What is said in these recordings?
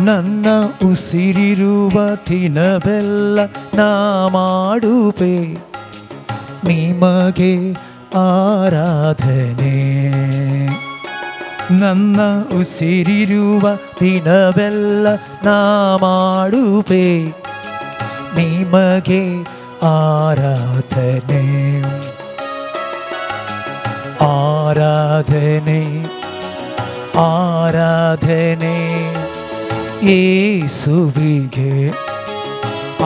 ನನ್ನ ಉಸಿರಿರುವ ದಿನವೆಲ್ಲ ನಾ ಮಾಡುವೆ ನಿಮಗೆ ಆರಾಧನೆ. ನನ್ನ ಉಸಿರಿರುವ ದಿನವೆಲ್ಲ ನಾ ಮಾಡುವೆ ನಿಮಗೆ ಆರಾಧನೆ. ಆರಾಧನೆ ಆರಾಧನೆ ಯೇಸುವಿಗೆ,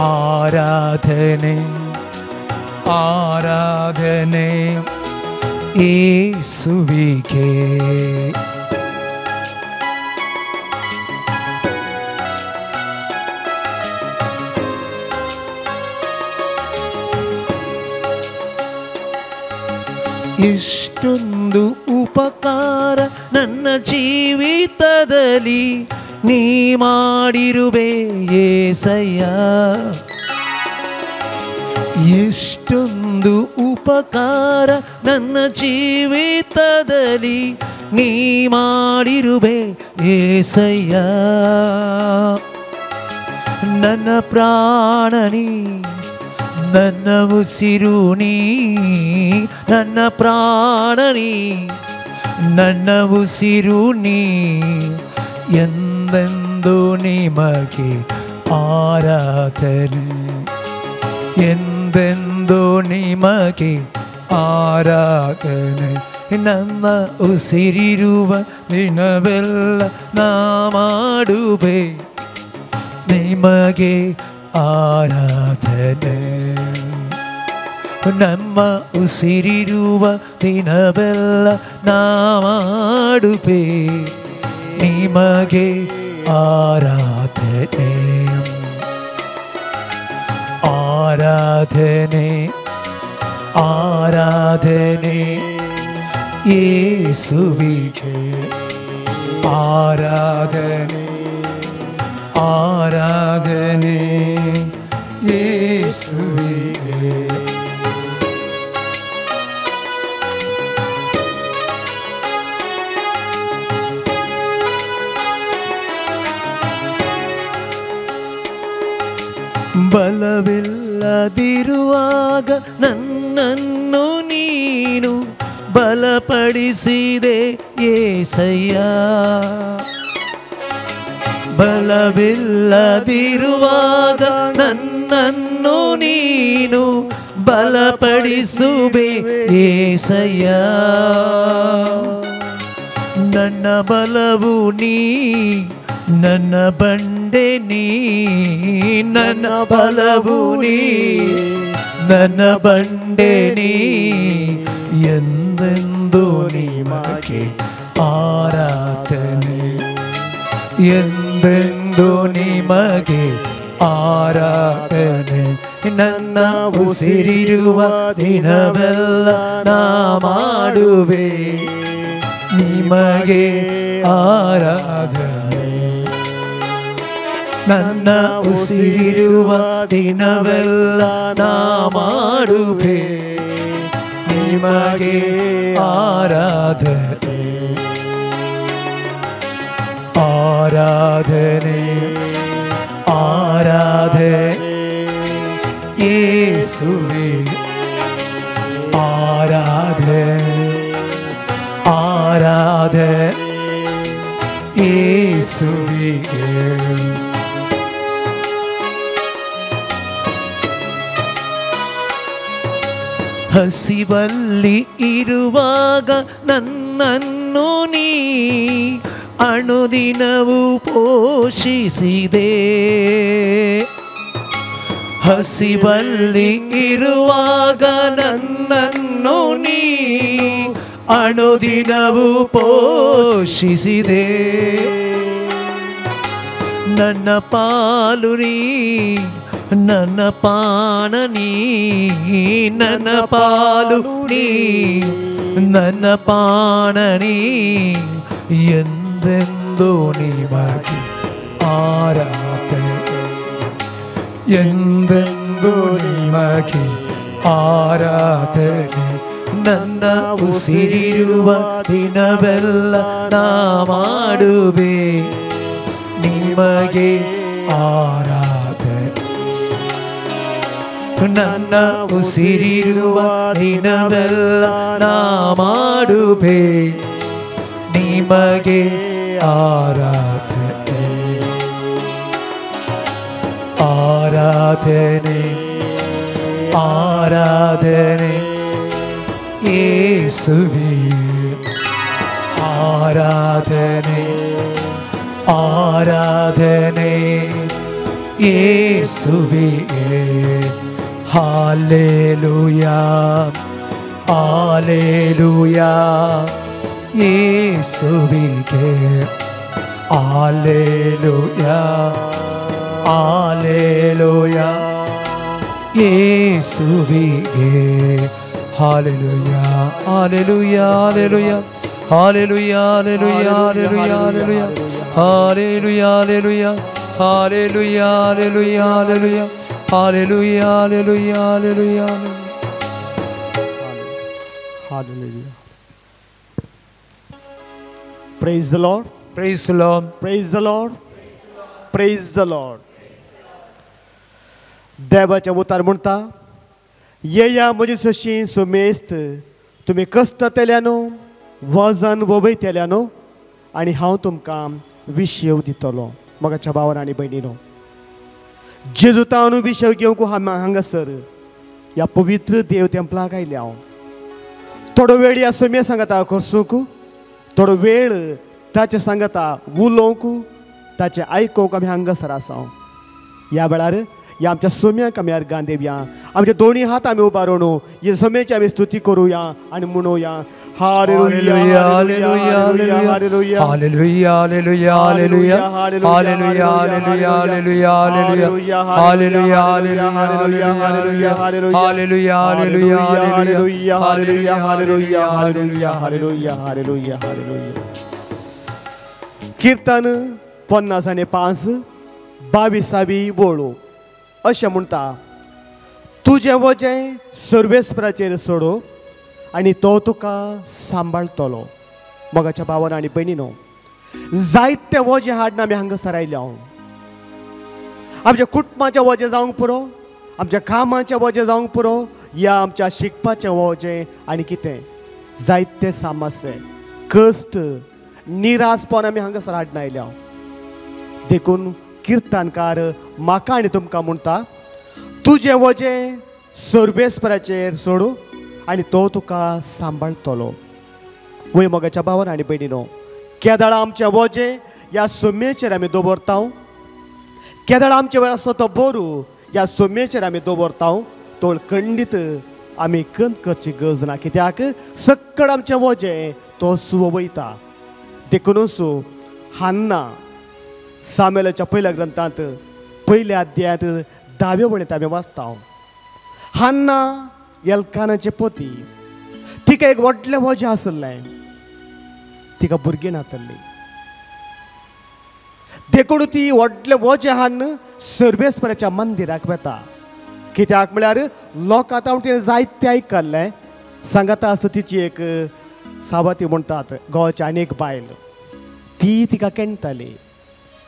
ಆರಾಧನೆ ಆರಾಧನೆ ಯೇಸುವಿಗೆ. ಇಷ್ಟೊಂದು ಉಪಕಾರ ನನ್ನ ಜೀವಿತದಲ್ಲಿ ನೀ ಮಾಡಿರುವೆ ಯೇಸಯ್ಯ. ಎಷ್ಟೊಂದು ಉಪಕಾರ ನನ್ನ ಜೀವಿತದಲ್ಲಿ ನೀ ಮಾಡಿರುವೆ ಯೇಸಯ್ಯ. ನನ್ನ ಪ್ರಾಣನಿ ನನ್ನ ಉಸಿರು ನೀ, ನನ್ನ ಪ್ರಾಣನಿ ನನ್ನ ಉಸಿರು ನೀ, ಎಂದೆಂದು ನಿಮಗೆ ಆರಾಧನೆ, ಎಂದೆಂದು ನಿಮಗೆ ಆರಾಧನೆ. ನನ್ನ ಉಸಿರಿರುವ ದಿನವೆಲ್ಲ ನಾ ಮಾಡುವೆ ನಿಮಗೆ ಆರಾಧನೆ. ನಮ್ಮ ಉಸಿರಿರುವ ದಿನವೆಲ್ಲ ನಾ ಮಾಡುವೆ ನಿಮಗೆ ಆರಾಧನೆ. ಆರಾಧನೆ ಆರಾಧನೆ ಯೇಸುವಿಗೆ, ಆರಾಧನೆ ಆರಾಧನೆ ಯೇಸುವಿಗೆ. ಬಲವಿಲ್ಲದಿರುವಾಗ ನನ್ನನ್ನು ನೀನು ಬಲಪಡಿಸಿದೆ ಯೇಸಯ್ಯ. ಬಲವಿಲ್ಲದಿರುವಾಗ ನನ್ನನ್ನು ನೀನು ಬಲಪಡಿಸುವೆ ಯೇಸಯ್ಯ. ನನ್ನ ಬಲವು ನೀ, ನನ್ನ ಬಂಡೆ ನೀ, ನನ್ನ ಬಲವು ನೀ, ನನ್ನ ಬಂಡೆ ನೀ, ಎಂದೆಂದು ನಿಮಗೆ ಆರಾಧನೆ, ಎಂದೆಂದು ನಿಮಗೆ ಆರಾಧನೆ. ನನ್ನ ಉಸಿರಿರುವ ದಿನವೆಲ್ಲ ನಾ ಮಾಡುವೆ ನಿಮಗೆ ಆರಾಧನೆ. ನನ್ನ ಉಸಿರಿರುವ ದಿನವೆಲ್ಲ ನಾ ಮಾಡುವೆ ನಿಮಗೆ ಆರಾಧನೆ. ಆರಾಧನೆ ಆರಾಧನೆ ಯೇಸುವೆ, ಆರಾಧನೆ ಆರಾಧನೆ ಯೇಸುವಿಗೆ. ಹಸಿವಲ್ಲಿ ಇರುವಾಗ ನನ್ನನ್ನು ನೀ ಅಣುದಿನವೂ ಪೋಷಿಸಿದೆ. ಹಸಿವಲ್ಲಿ ಇರುವಾಗ ನನ್ನನ್ನು ನೀ ಅಣುದಿನವೂ ಪೋಷಿಸಿದೆ. ನನ್ನ ಪಾಲು ನೀ, ನನ್ನ ಪಾಣ ನೀ, ನನ್ನ ಪಾಲು ನೀ, ನನ್ನ ಪಾಣ ನೀ, ಎಂದೆಂದು ನಿಮಗೆ ಆರಾಧನೆ, ಎಂದೆಂದು ನಿಮಗೆ ಆರಾಧನೆ. ನನ್ನ ಉಸಿರಿರುವ ದಿನವೆಲ್ಲ ನಾ ಮಾಡುವೆ ನಿಮಗೆ ಆರಾಧನೆ. ನನ್ನ ಉಸಿರಿರುವ ದಿನವೆಲ್ಲ ನಾ ಮಾಡುವೆ ನಿಮಗೆ ಆರಾಧನೆ. ಆರಾಧನೆ ಆರಾಧನೆ ಯೇಸುವೇ, ಆರಾಧನೆ ಆರಾಧನೆ ಯೇಸುವೇ. ಹಾಲೆಲೂಯಾ ಹಾಲೆಲೂಯಾ ಯೇಸುವಿಗೆ, ಹಾಲೆಲೂಯಾ ಹಾಲೆಲೂಯಾ ಯೇಸುವಿಗೆ. Hallelujah hallelujah hallelujah hallelujah hallelujah hallelujah hallelujah hallelujah hallelujah hallelujah hallelujah hallelujah hallelujah hallelujah. Praise the Lord. Praise the Lord. Praise the Lord. Praise the Lord. देवाच्या उतार म्हणटा, येया म्हजी सशी सुमेस्त, तुमी कश्टतेल्यानो, वजन वयतेल्यानो, आनी हांव तुमकां विशेव दितलो. मोगाच्या भावान आनी भयणीनो, जेजुतान विशेव घेवंक हांगासर ह्या पवित्र देव तेंपलाक आयल्या हांव. थोडो वेळ ह्या सोम्या सांगता कसूंक, थोडो वेळ ताचे सांगता उलोवंक, ताचें आयकूंक आमी हांगासर आसा. ह्या वेळार ह्या आमच्या सोम्याक आमी अर्गां दिवया, आमचे दोनी हात आमी उबारून ह्या सोम्याची आमी स्तुती करुया आनी म्हणुया. Hallelujah hallelujah hallelujah hallelujah hallelujah hallelujah hallelujah hallelujah hallelujah hallelujah hallelujah hallelujah hallelujah hallelujah hallelujah hallelujah hallelujah hallelujah hallelujah hallelujah. कीर्तन 55 22वी वळू अशें म्हणटा, तुजें वजें सर्वेस्पराचेर सोडो आनी तो तुका सांबाळटलो. मोगाच्या भावान आनी भयणीनो, जायते वजें हाडून आमी हांगासर आयल्या हांव. आमच्या कुटुंबाचें वजें जावंक पुरो, आमच्या कामाचें वजें जावंक पुरो, या आमच्या शिकपाचें वजें आनी कितें जायते समस्ये, कश्ट, निराशपण आमी हांगासर हाडून आयल्या हांव. देखून किर्तनकार म्हाका आनी तुमकां म्हणटा, तुजें वजें सर्वेस्पराचेर सोडू आनी तो तुका सांबाळटलो. वय मोगाच्या भावान आनी भयणीनो, केदळा आमचें वजें ह्या सोम्येचेर आमी दवरता, केदळा आमचे वेळ आसता तो बरू ह्या सोम्येचेर आमी दवरता, तो खंडीत आमी कंत करची गरज ना, कित्याक सक्कड आमचें वजें तो सुवयता. देखूनच हान्ना सामेलाच्या पयल्या ग्रंथांत पयल्या अध्यायांत 10व्या वळींत आमी वाचता, हान्ना एल्कानाचे पोती, तिका एक व्हडलें वजें आसलें, तिका भुरगीं नातल्ली, देखून ती व्हडलें वजें हाडून सर्वेस्पराच्या मंदिराक वता. कित्याक म्हळ्यार लोक आतां तिणें जायतें आयकल्लें. सांगाता आसता तिची एक सावाती म्हणटात गोवाची आनी एक बायल, ती तिका केणटाली,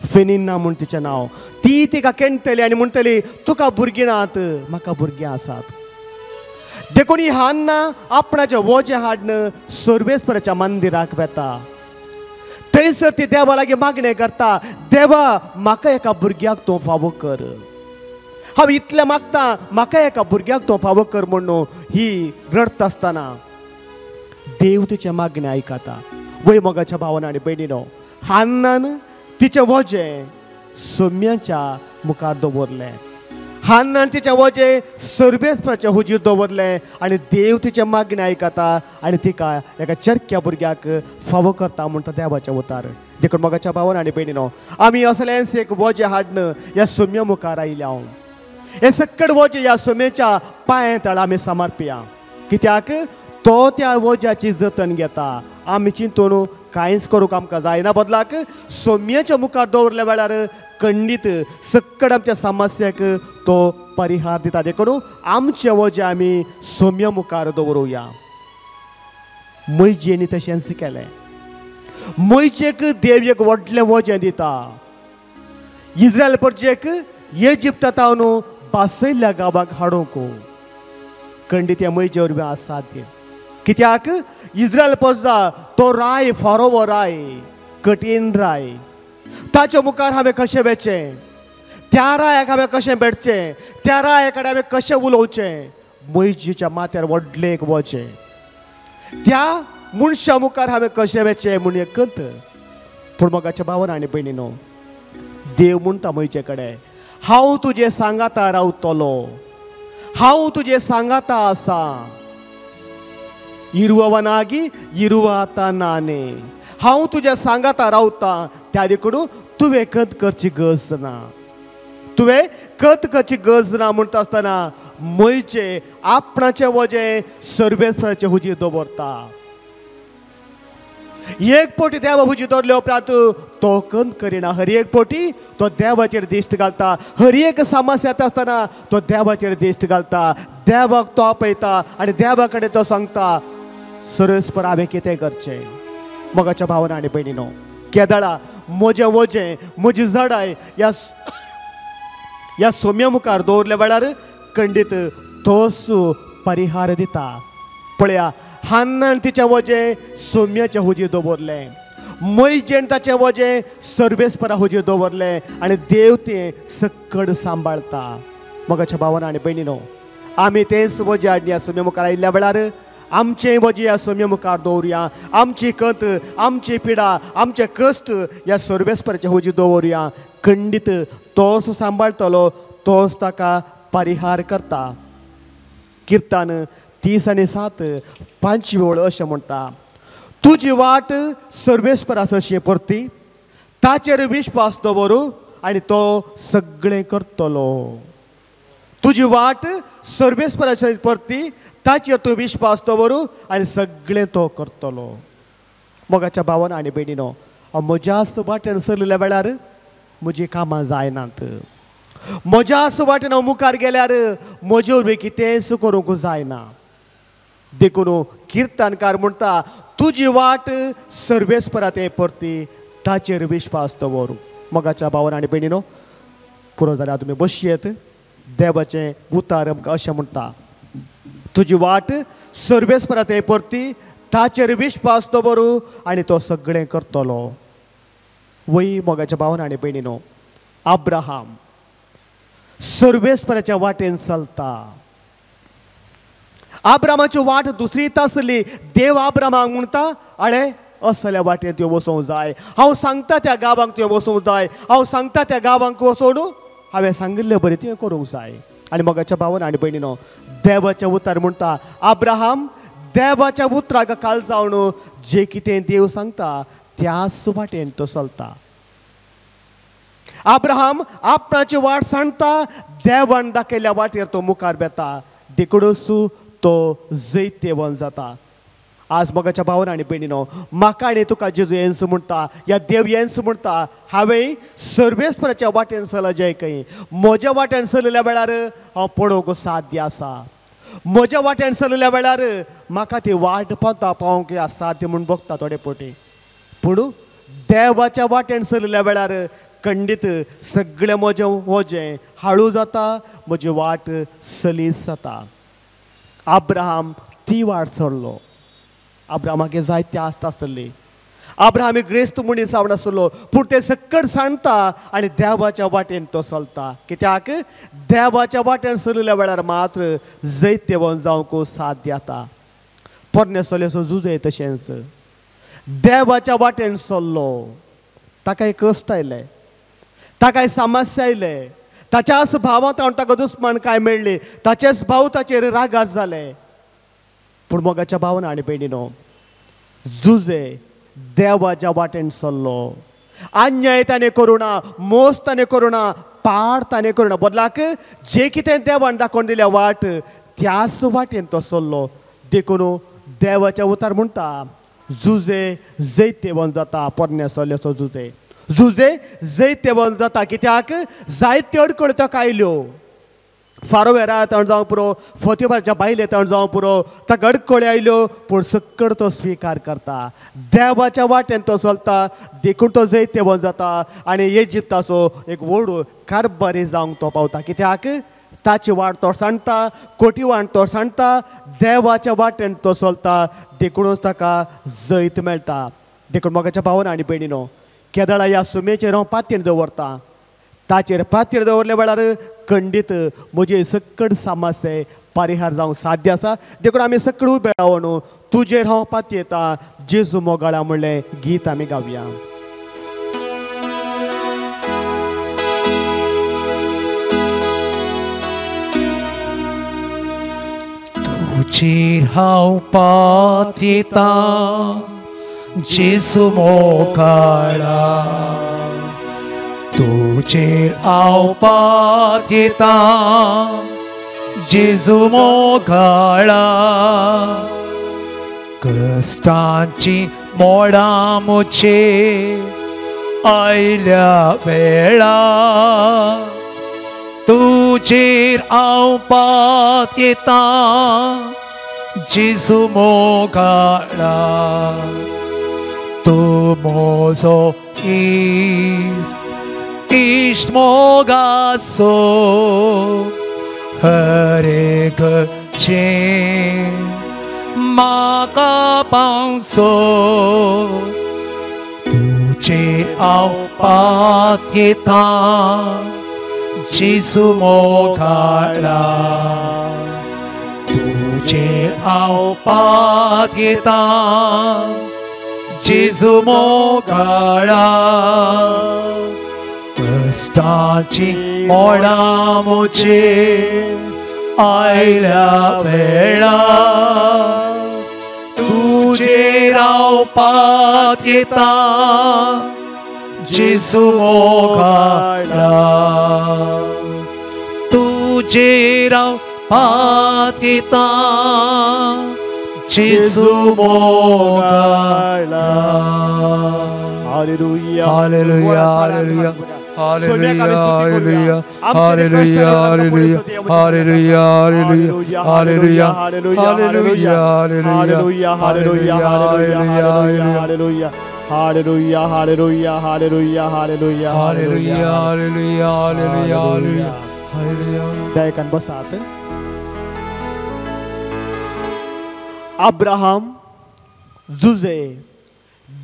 फेनिन्ना म्हूण तिचें नांव. ती तिका केणटली आनी म्हणटली, तुका भुरगीं नात, म्हाका भुरगीं आसात. देखून ही हान्ना आपणाचें वजें हाडून सर्वेस्पराच्या मंदिराक वता. थंयसर ती देवा लागीं मागणें करता, देवा म्हाका एका भुरग्याक तूं फावो कर, हांव इतलें मागता, म्हाका एका भुरग्याक तूं फावो कर म्हणून ही रडटा आसतना देव तिचें मागणें आयकता. वय मोगाच्या भावान आनी भयणीनो, हान्नान तिचें वजें सोम्याच्या मुखार दवरलें, हान्नान तिचें वजें सर्वेस्पराच्या हुजीर दवरलें आनी देव तिचें मागणें आयकता आनी तिका एका चरक्या भुरग्याक फावो करता म्हणटा देवाचें उतार. देखून मोगाच्या भावान आनी भयणीनो, आमी असलेंच एक वजें हाडून ह्या सोम्या मुखार आयल्या हांव. हें सक्कड वजें ह्या सोम्याच्या पांया तळा आमी समर्पया, कित्याक तो त्या वज्याची जतन घेता. आमी चिंतून कांयच करूंक आमकां जायना, बदलाक सोम्याच्या मुखार दवरल्या वेळार खंडीत सक्कड आमच्या समस्याक तो परिहार दिता. देखून आमचें वजें आमी सोम्या मुखार दवरुया. मैजेनी तशेंच केलें. मैजेक देव एक व्हडलें वजें दिता. इस्रायल परजेक इजिप्तांत बासयल्ल्या गांवाक हाडूंक खंडीत हें म्हजे वरवीं असाध्य. कित्याक इस्रायल परजा तो राय फारोवो राय कठीण राय, ताच्या मुखार हांवें कशें वेचें, त्या रायाक हांवें कशें भेटचें, त्या राया कडेन हांवें कशें उलोवचें, म्हजेच्या माथ्यार व्हडलें एक वचें, त्या मनशा मुखार हांवें कशें वेचें म्हूण एक कंत. पूण मोगाच्या भावान आनी भयणीनो, देव म्हणटा म्हजे कडेन हांव तुजे सांगाता रावतलो, हांव तुजे सांगाता आसा. इरुवनागी इरुवाता नाने, हांव तुज्या सांगाता रावता, त्या देखून तुवें कत करची गरज ना, तुवें कत करची गरज ना. म्हणटा आसतना म्हजे आपणाचें वजें सर्वेस्पराचे हुजीर दवरता. एक पोटी देवा हुजीर दवरले उपरांत तो कंत करिना, हर एक पोटी तो देवाचेर दिश्ट घालता, हर एक समस्या येता आसतना तो देवाचेर दिश्ट घालता, देवाक तो आपयता आनी देवा कडेन तो सांगता सर्वेस्पर हांवें कितें करचें. मोगाच्या भावना आनी भयणीनो, केदळा म्हजें वजें म्हजी जडाय ह्या सोम्या मुखार दवरल्या वेळार खंडीत तोच परिहार दिता. पळया, हान्नान तिचें वजें सोम्याच्या हुजीर दवरलें, मैजेन ताचें वजें सर्वेस्परा हुजीर दवरलें आनी देव तें सक्कड सांबाळता. मोगाच्या भावना आनी भयणीनो, आमी तेंच वजें हाडली ह्या सोम्या मुखार आयिल्ल्या वेळार आमचें वजें ह्या सोम्या मुखार दवरुया, आमची कंत आमची पिडा आमचे कश्ट ह्या सर्वेस्पराच्या हुजीर दवरुया. खंडीत तोच सांबाळतलो, तोच ताका परिहार करता. किर्तन 30:7 5वी ओळ अशें म्हणटा, तुजी वाट सर्वेस्परा सरशी परती, ताचेर विश्वास दवरू आनी तो सगळें करतलो. तुजी वाट सर्वेस्पराचे परती, ताचेर तूं विश्वास दवरू आनी सगळें तो करतलो. मोगाच्या भावान आनी भयणीनो, हांव म्हज्याच वाटेन सरलेल्या वेळार म्हजी कामां जायनात, म्हज्याच वाटेन हांव मुखार गेल्यार म्हजे वरवीं कितेंच करूंक जायना. देखून किर्तनकार म्हणटा तुजी वाट सर्वेस्परा तें परती, ताचेर विश्वास दवर. मोगाच्या भावान आनी भयणीनो, पुरो जाल्यार तुमी बसयेत. देवाचें उतार आमकां अशें म्हणटा, तुजी वाट सर्वेस्परा तें परती, ताचेर विश्वास दवरू आनी तो सगळें करतलो. वय मोगाच्या भावान आनी भयणीनो, अब्राहम सर्वेस्पराच्या वाटेन चलता. अब्रामाची वाट दुसरीत आसली. देव अब्रामाक म्हणटा, आळे असल्या वाटेन त्यो वचोंक जाय, हांव सांगता त्या गांवांक त्यो वचोंक जाय, हांव सांगता त्या गांवांक वचोन हांवें सांगिल्लें बरें तुवें करूंक जाय. आनी मोगाच्या भावान आनी भयणीनो, देवाच्या उतार म्हणटा अब्राहम देवाच्या उतराक काल जावन जे कितें देव सांगता त्याच वाटेन तो चलता. अब्राहम आपणाची वाट सांगता, देवान दाखयल्ल्या वाटेर तो मुखार वेता, देखूनच तो जैतेवन जाता. आज मोगाच्या भावान आनी भयणीनो, म्हाका आनी तुका जेजू येन्स म्हणटा, या देव येन्स म्हणटा, हांवें सर्वेस्पराच्या वाटेन चल जय खंय. म्हज्या वाटेन चलल्या वेळार हांव पळोवंक साध्य आसा, म्हज्या वाटेन चलल्या वेळार म्हाका ती वाट पावता पावंक असाध्य म्हूण भोगता थोडे पोटी. पूण देवाच्या वाटेन चलल्या वेळार खंडीत सगळें म्हजें वजें हाळू जाता, म्हजी वाट सलीस जाता. अब्राहम ती वाट चल्लो. अब्राहमाक जायते आसता आसली, अब्राहम एक ग्रेस्त मनीस जावन आसलो, पूण ते सक्कड सांडटा आनी देवाच्या वाटेन तो चलता. कित्याक देवाच्या वाटेन चलल्या वेळार मात्र जैतेवन जावंक साध्य जाता. पोरणे चलयेचो जुजय तशेंच देवाच्या वाटेन चल्लो, ताका एक कश्ट आयले, ताका समस्या आयले, ताच्याच भावांत हांव ताका दुस्मान काय मेळ्ळी, ताचेच भाव ताचेर रागार जाले. पूण मोगाच्या भावान आनी भयणीनो, जुजे देवाच्या वाटेन चल्लो. अन्याय ताणें करुणा, मोस ताणें करुणा, पाड ताणें करुणा, बदलाक जे कितें देवान दाखोवन दिल्या वाट त्याच वाटेन तो चल्लो. देखून देवाच्या उतार म्हणटा जुजे जैतेवन जाता. पोरण्या चल्याचो जुजे जुजे जैतेवन जाता. कित्याक जायत्यो अडकळ्यो ताका आयल्यो, फारोवेरा ताण जावं पुरो, फोतेबारच्या बायले ताण जावं पुरो, ताका अडकळी आयल्यो पूण सकड तो स्विकार करता. देवाच्या वाटेन तो चलता देखून तो जैतेवंत जाता आनी इजिप्ताचो एक व्हड कारभारी जावंक तो पावता. कित्याक ताची वाट तो सांडटा, कोटी वाट तो सांडटा, देवाच्या वाटेन तो चलता देखूनच ताका जैत मेळटा. देखून मोगाच्या भावान आनी भयणीनो, केदळा ह्या सुमेचेर हांव पातयेन दवरता, ताचेर पातयेन दवरल्या वेळार खंडीत म्हजे सकड समस्ये परिहार जावंक साध्य आसा. देखून आमी सकड उबे रावन तुजेर हांव पातयेता जेजू मोगाळा म्हणलें गीत आमी गावया. तुजेर हांव पातयेता जेजू मोगाळा, तुजेर हांव पातयेता जेजू मोगाळा, कश्टांची मोडां म्हजेर आयल्या वेळा, तुजेर हांव पातयेता जेजू मोगाळा, तूं म्हजो इश्ट, इश्ट मोगाचो, हर एक म्हाका पावसो, तुजेर हांव पातयेता जेजू मोगाळा, तुजेर हांव पातयेता जेजू मोगाळा, कश्टांची मोडां म्हजेर आयल्या वेळा, तुजेर हांव पातयेता जेजू मोगाळा, तुजेर हांव पातयेता जेजू मोगाळा. Hallelujah, hallelujah, hallelujah, hallelujah, hallelujah, hallelujah, hallelujah, hallelujah, hallelujah, hallelujah, hallelujah, hallelujah, hallelujah, hallelujah, hallelujah, hallelujah, hallelujah, hallelujah, hallelujah, hallelujah. दयान बसात. अब्राहम जुजे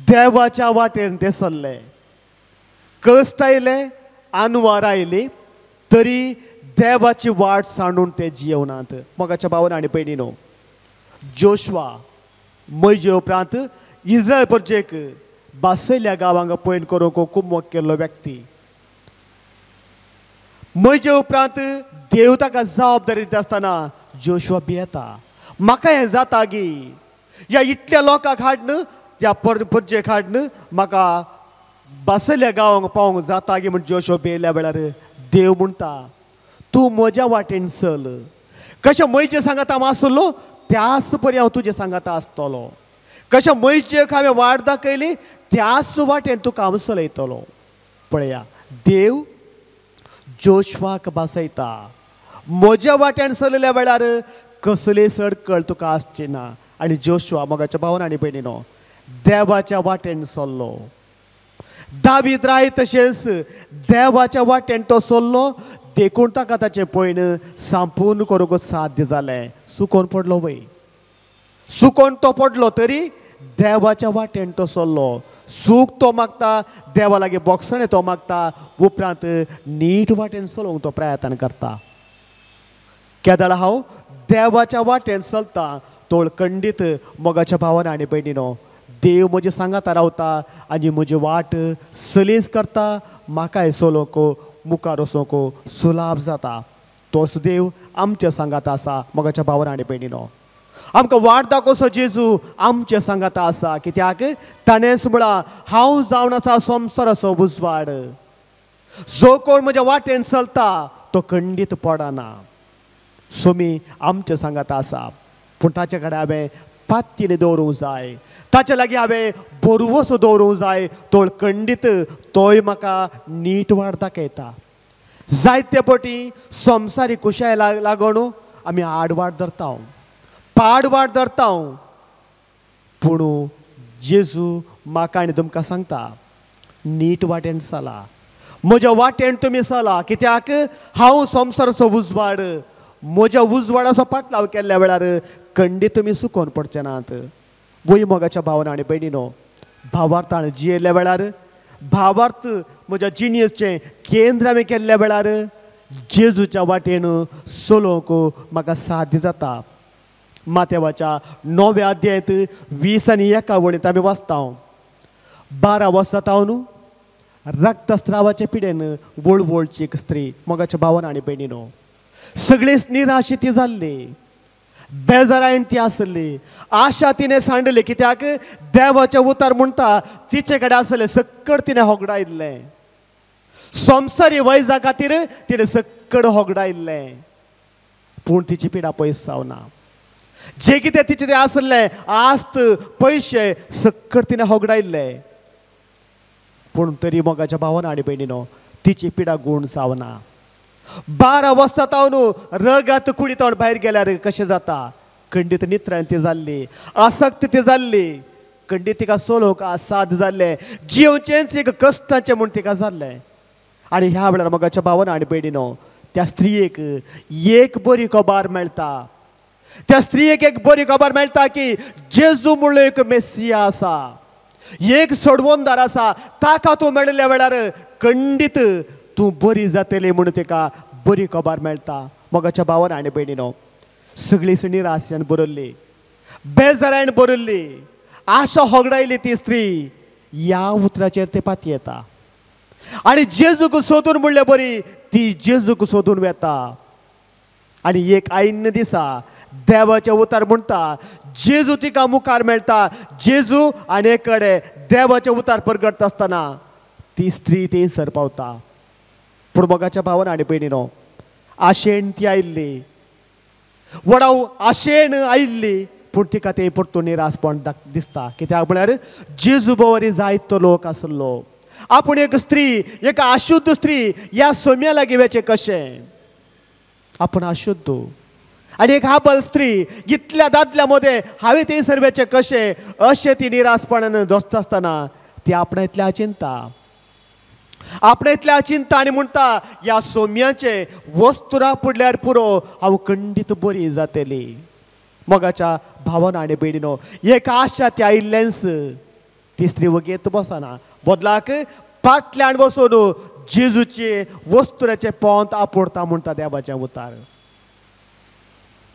देवाच्या वाटेन ते सरले, कश्ट आयले, आनवार आयली तरी देवाची वाट सांडून ते जियेवनात. मोगाच्या भावान आनी भयणीनो, जोशवा म्हजे उपरांत इस्रायल प्रजेक बासयल्या गांवांक पयन करूंक कुमक केल्लो व्यक्ती. म्हजे उपरांत देव ताका जबाबदारी दिता आसतना जोशवा भियेता, म्हाका हें जाता गी, ह्या इतल्या लोकांक हाडन, ह्या परजेक हाडन म्हाका बासयल्या गांवांक पावोंक जाता गी म्हण जोशवा भियेल्या वेळार देव म्हणटा, तूं म्हज्या वाटेन चल, कशें म्हजे सांगाता हांव आसलो त्याच परी हांव तुजे सांगाता आसतलो, कशें म्हजेक हांवें वाट दाखयली त्याच वाटेन तुका हांव चलयतलो. पळया, देव जोशवाक बासयता. म्हज्या वाटेन चलयल्या वेळार कसली सडकळ तुका आसची ना. आनी जोशवा मोगाच्या भावान आनी भयणीनो देवाच्या वाटेन चल्लो. दावीद राय तशेंच देवाच्या वाटेन तो चल्लो देखून ताका ताचें पयण संपूर्ण करूंक साध्य जालें. सुकोन पडलो वय, सुकोन तो पडलो तरी देवाच्या वाटेन तो चल्लो. सूख तो मागता, देवा लागीं बोगसणें तो मागता, उपरांत नीट वाटेन चलोवंक तो प्रयत्न करता. केदळा हांव देवाच्या वाटेन चलता तोळ खंडीत मोगाच्या भावान आनी भयणीनो देव म्हजे सांगाता रावता आनी म्हजी वाट सलीस करता, म्हाकाय चलोवंक मुखार वचोंक सुलाभ जाता. तोच देव आमच्या सांगाता आसा. मोगाच्या भावान आनी भयणीनो, आमकां वाट दाखोवचो जेजू आमच्या सांगाता आसा. कित्याक ताणेंच म्हळां, हांव जावन आसा संवसाराचो उजवाड, जो कोण म्हज्या वाटेन चलता तो खंडीत पडना. सोमी आमच्या सांगाता आसा, पूण ताचे कडेन हांवें पातयेन दवरूंक जाय, ताचे लागीं हांवें बरवसो दवरूंक जाय. तोळ खंडीत तोय म्हाका नीट वाट दाखयता. जायते पटी संवसारी कुशाय लागून आमी आडवाट धरता, पाडवाट धरता. पूण जेजू म्हाका आनी तुमकां सांगता, नीट वाटेन चला, म्हज्या वाटेन तुमी चला. कित्याक हांव संवसाराचो उजवाड, म्हज्या उजवाडाचो पाटलाव केल्ल्या वेळार कंडी तुमी सुकोवन पडचे नात. वय मोगाच्या भावना आनी भयणीनो, भावार्थान जियेल्ल्या वेळार, भावार्थ म्हज्या जिणेचें केंद्र आमी केल्ल्या वेळार जेजूच्या वाटेन चलोवंक म्हाका साध्य जाता. मातेवाच्या 9व्या अध्यायांत 20 आनी 1 वळींत आमी वाचता, 12 वर्सां तावन रक्तस्रावाचे पिडेन वळवळची एक स्त्री. मोगाच्या भावान आनी भयणीनो, सगळीच निराशी ती जाल्ली, बेजारायन ती आसली, आशा तिणें सांडली. कित्याक देवाचें उतर म्हणटा तिचे कडेन आसलें सक्कड तिणें होगडायल्लें, संवसारी वैजा खातीर तिणें सक्कड होगडायल्लें. पूण तिची पिडा पयस जावना. जे कितें तिचें तें आसलें आस्त पयशे सक्कड तिणें होगडायल्ले, पूण तरी मोगाच्या भावान आनी भयणीनो तिची पिडा गूण जावना. 12 वर्सां तावन रगात कुडीत भायर गेल्यार कशें जाता? खंडीत नित्रायन ती जाल्ली, आसक्त ती जाल्ली, खंडीत तिका चलोवंक साद जाल्लें, जिवचेंच एक कश्टाचें म्हूण तिका जाल्लें. आनी ह्या वेळार मोगाच्या भावान आनी भयणीनो त्या स्त्रियेक एक बरी खबर मेळटा, त्या स्त्रियेक एक बरी खबर मेळटा की जेजू म्हणलो एक मेसिया आसा, एक सोडवणदार आसा, ताका तूं मेळिल्ल्या वेळार खंडीत तूं बरी जातली म्हणून तिका बरी खबर मेळटा. मोगाच्या भावान आनी भयणीनो, सगळी निराशेन बरयल्ली, बेजारान बरयल्ली, आशा होगडायली ती स्त्री ह्या उतराचेर ते पातयेता आनी जेजूक सोदून म्हणले बरी ती जेजूक सोदून वेता. आनी एक आयिन्न दिसा देवाचें उतर म्हणटा जेजू तिका मुखार मेळटा. जेजू आनी एक कडेन देवाचें उतर परगटता आसतना ती स्त्री ती सर पावता. पूण मोगाच्या भावान आनी भयणीनो, आशेन ती आयिल्ली, व्हडा आशेन आयिल्ली, पूण तिका तें परतून निरासपण दिसता. कित्याक म्हळ्यार जेजू बरी जायतो लोक आसलो, आपूण एक स्त्री, एक अशुद्ध स्त्री ह्या सोम्या लागीं वचें कशें? आपूण अशुद्ध आनी एक हाबल स्त्री इतल्या दादल्या मदें हांवें थंयसर वचें कशें? अशें ती निरासपणान दोसता आसतना ती आपणा इतल्या चिंता, आपणा इतल्या चिंता आनी म्हणटा ह्या सोम्याचें वस्तुरा पडल्यार पुरो, हांव खंडीत बरी जातली. मोगाच्या भावान आनी भयणीनो, एक आशा ती आयिल्लेंच ती स्त्री वगेत बसना, बदलाक फाटल्यान बसून जेजूचे वस्तुराचें पोंत आपोडता म्हणटा देवाचें उतार.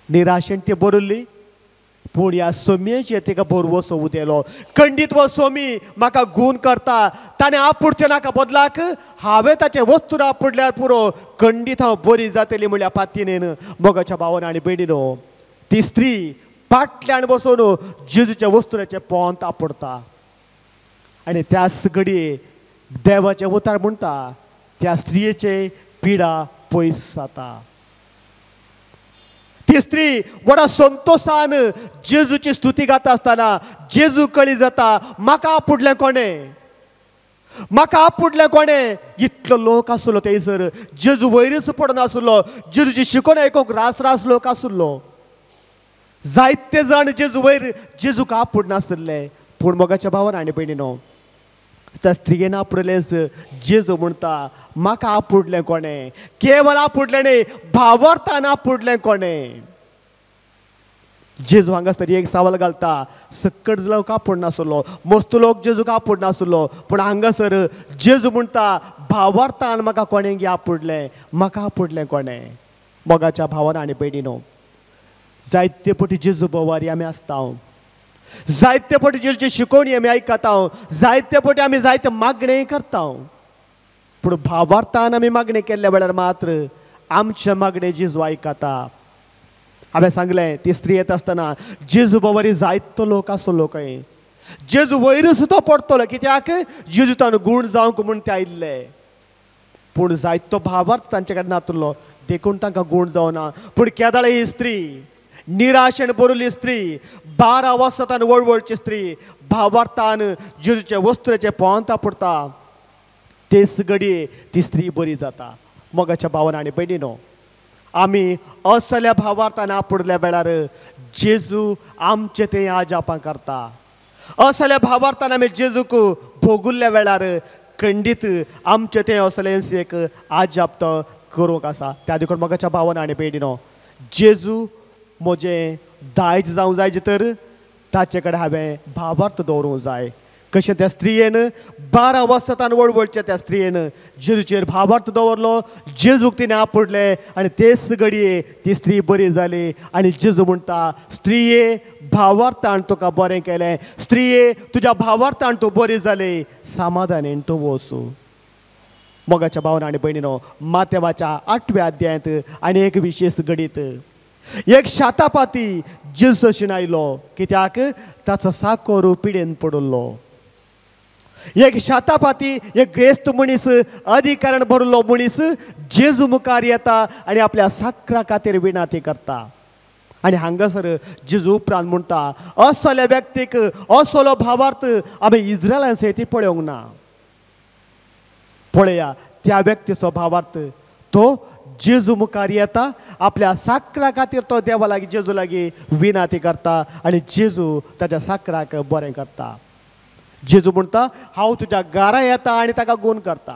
निराशेन ती बरयल्ली, पूण ह्या सोम्याचेर तिका भरवसो उदेलो. खंडीत हो सोमी म्हाका गूण करता, ताणें आपुडचें नाका, बदलाक हांवें ताचें वस्तूर आपुडल्यार पुरो, खंडीत हांव बरी जातली म्हणल्या पातीनेन. मोगाच्या भावान आनी भयणीनो, ती स्त्री फाटल्यान बसून जेजूच्या वस्तुराचें पोंत आपुडता आनी त्याच घडये देवाचें उतार म्हणटा त्या स्त्रियेचे पिडा पयस जाता. ती स्त्री व्हडा संतोशान जेजूची स्तुती गाता आसतना जेजू कळी जाता, म्हाका आपुडलें कोणें, म्हाका आपुडलें कोणें? इतलो लोक आसलो थंयसर, जेजू वयरूच पडनासलो, जेजूची शिकवण आयकूंक रास रास लोक आसलो, जायते जाण जेजू वयर जेजूक आपुडनासले. पूण मोगाच्या भावान आनी भयणीनो, त्या स्त्रियेन आपुडलेंच जेजू म्हणटा म्हाका आपुडलें कोणें? केवळ आपुडलें न्ही, भावार्थान आपुडलें कोणें? जेजू हांगासर एक सवाल घालता, सक्कड लोक आपुडनासलो, मस्त लोक जेजूक आपुडनासलो, पूण हांगासर जेजू म्हणटा भावार्थान म्हाका कोणें गे आपुडलें, म्हाका आपुडलें कोणें? मोगाच्या भावान आनी भयणीनो, जायते पटी जेजू बोवारी आमी आसता, जायते पटी जेजूची शिकवणी आमी आयकता, जायते पटी आमी जायते मागणें करता, पूण भावार्थान आमी मागणें केल्ल्या वेळार मात्र आमचें मागणें जेजू आयकता. हांवें सांगलें ती स्त्री येता आसतना जेजू बोवारी जायतो लोक आसलो खंय, जेजू वयरूच तो पडटलो, कित्याक जेजू ताणें गूण जावंक म्हूण ते आयिल्ले, पूण जायतो भावार्थ तांचे कडेन नातलो देखून तांकां गूण जावना. पूण केदाळे ही स्त्री निराशेन भरिल्ली स्त्री, 12 वर्सां वळवळची स्त्री भावार्थान जेजूचे वस्त्राचे पोंत आपडता, तेच घडये ती स्त्री बरी जाता. मोगाच्या भावान आनी भयणीनो, आमी असल्या भावार्थान आपुडल्या वेळार जेजू आमचे ते आजापां करता. असल्या भावार्थान आमी जेजूक भोगुल्ल्या वेळार खंडीत आमचे ते असलेंच एक आजाप तो करूंक आसा. त्या देखून मोगाच्या भावान आनी भयणीनो, जेजू म्हजें दायज जावं जाय तर ताचे कडेन हांवें भावार्थ दवरूंक जाय. कशें त्या स्त्रियेन 12 वर्सां वळवळच्या त्या स्त्रियेन जेजूचेर भावार्थ दवरलो, जेजूक तिणें आपुडलें आनी तेच घडये ती स्त्री बरी जाली. आनी जेजू म्हणटा, स्त्रिये भावार्थान तुका बरें केलें, स्त्रिये तुज्या भावार्थान तूं बरी जाली, समाधानेन तूं वचूं. मोगाच्या भावान आनी भयणीनो, मातेवाच्या 8व्या अध्यायांत आनी एक विशेश घडीत एक शातापाती जेजू आयलो, कित्याक ताचो साकोर पिडेन पडिल्लो. एक शातापाती, एक ग्रेस्त मनीस, अधिकारण भरलो मनीस जेजू मुखार येता आनी आपल्या साकरा खातीर विनाती करता. आनी हांगासर जेजू उपरांत म्हणटा, असल्या व्यक्तीक असलो भावार्थ आमी इस्रायलान सयत पळोवंक ना. पळया त्या व्यक्तीचो भावार्थ, तो जेजू मुखार येता, आपल्या साकरा खातीर तो देवा लागीं जेजू लागीं विनाती करता आनी जेजू ताच्या साकराक बरें करता. जेजू म्हणटा, हांव तुज्या घरा येता आनी ताका गूण करता.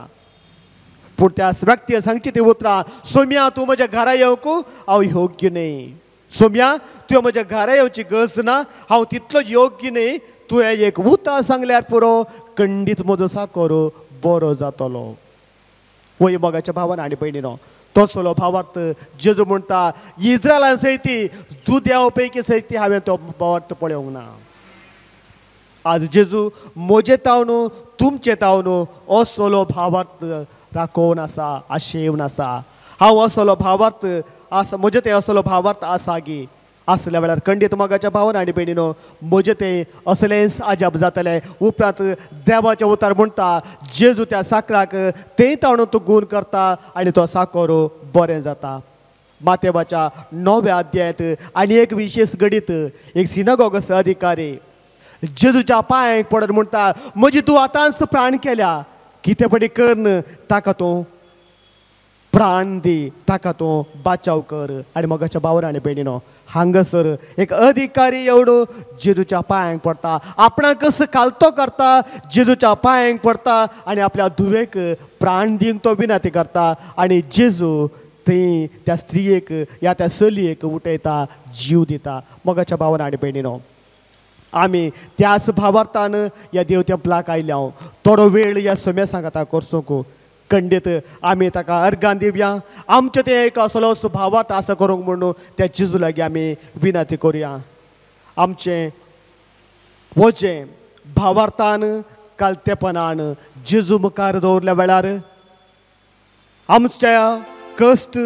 पूण त्या व्यक्तीन सांगची ती उतरां, सोम्या तूं म्हज्या घरा येवंक हांव योग्य न्हय, सोम्या तुवें म्हज्या घरा येवची गरज ना, हांव तितलो योग्य न्हय, तुवें एक उतार सांगल्यार पुरो, खंडीत म्हजो साकोर बरो जातलो. वय मोगाच्या भावान आनी भयणीनो, तसलो भावार्थ जेजू म्हणटा इस्रायलान सयती जुद्याव पैकी सयती हांवें तो भावार्थ पळोवंक ना. आज जेजू म्हजे तावन तुमचे तावन असलो भावार्थ राखोवन आसा, आशेवन आसा. हांव असलो भावार्थ आसा, म्हजे ते असलो भावार्थ आसा गी आसल्या वेळार खंडीत मोगाच्या भावान आनी भयणीनो, म्हजे ते असलेंच आजाप जातलें. उपरांत देवाचें उतार म्हणटा, जेजू त्या साकराक तें ताणून तो गूण करता आनी तो साकोर बरें जाता. मातेवाच्या 9व्या अध्यायांत आनी एक विशेश घडीत एक सिनागोगस अधिकारी जेजूच्या पांयांक पडत म्हणटा, म्हजी तूं आतांच प्राण केल्या, कितें पडी करन ताका तूं प्राण दी, ताका तूं बाचाव कर. आनी मोगाच्या भावान आनी भयणीनो, हांगासर एक अधिकारी एवढो जेजूच्या पांयांक पडटा, आपणाकच कालतो करता, जेजूच्या पांयांक पडटा आनी आपल्या धुवेक प्राण दिवंक तो विनंती करता. आनी जेजू थंय त्या स्त्रियेक या त्या चलयेक उठयता, जीव दिता. मोगाच्या भावान आनी भयणीनो, आमी त्याच भावार्थान ह्या देव तेंपलाक आयल्या. थोडो वेळ ह्या सम्या सांगाता करचोक खंडीत आमी ताका अर्गान दिवया. आमचें तें एक असलोच भावार्थ आसा करूंक म्हणून त्या जेजू लागीं आमी विनंती करुया. आमचें वजें भावार्थान कालतेपणान जेजू मुखार दवरल्या वेळार आमच्या कश्ट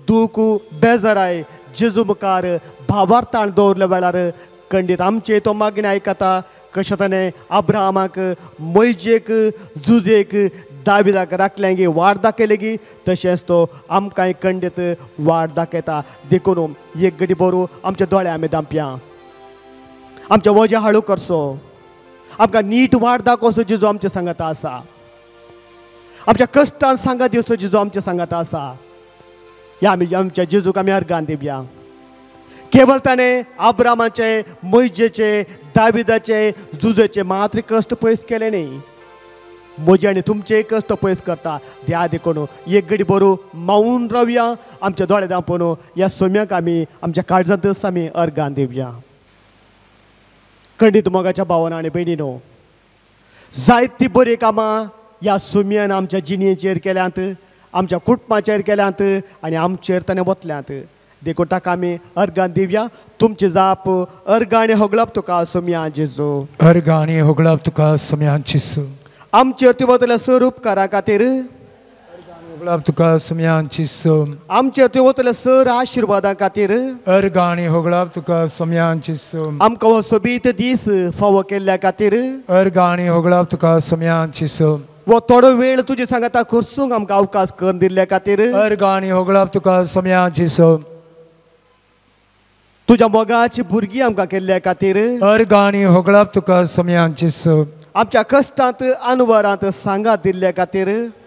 दूख बेजाराय जेजू मुखार भावार्थान दवरल्या वेळार खंडीत आमचे तो मागणें आयकता. कशें ताणें अब्राहमाक, मोयजेक, जुजेक, दाविदाक राखलें गी, वाट दाखयलें गी, तशेंच तो आमकांय खंडीत वाट दाखयता. देखून एक घडी बरो आमच्या दोळे आमी दांपया, आमच्या वजें हाळू करचो, आमकां नीट वाट दाखोवचो जेजू आमच्या सांगाता आसा, आमच्या कश्टान सांगात दिवचो जेजू आमच्या सांगाता आसा. ह्या आमी आमच्या जेजूक आमी अर्गान दिवया. केवळ ताणें अब्रामाचे, मोयजेचे, दाविदाचे, जुजेचे मात्र कश्ट पयस केले न्ही, म्हजे आनी तुमचे कश्ट पयस करता. द्या देखून एक घडी बरो मावून रावया, आमच्या दोळे दांपून ह्या सोम्याक आमी आमच्या काळजांतच आमी अर्गान दिवया. खंडीत मोगाच्या भावान आनी भयणीनो, जायतीं बरीं कामां ह्या सोम्यान आमच्या जिणेचेर केल्यांत, आमच्या कुटुंबाचेर केल्यांत आनी आमचेर ताणें वतल्यांत. देखून ताका आमी अर्गान दिवया. तुमची जाप अर्गां आनी होगळप तुका सोम्या जेजू, अर्गां आनी होगळप तुका सोम्या जेजू. आमचेर तूं वतल्या सर उपकारा खातीर होगळप तुका सोम्या जेजू. आमचेर तूं वतल्या सर आशिर्वादा खातीर अर्गां आनी होगळप तुका सोम्या जेजू. आमकां हो सोबीत दीस फावो केल्ल्या खातीर अर्गां आनी होगळप तुका सोम्या जेजू. वो थोडो वेळ तुजे सांगाता खर्चूंक आमकां अवकाश करून दिल्ल्या खातीर अर्गां आनी होगळप तुका सोम्या जेजू. तुज्या मोगाची भुरगीं आमकां केल्ल्या खातीर अर्गां आनी होगळप तुका सोम्या जेजू. आमच्या कश्टांत अनवरांत सांगात दिल्ल्या खातीर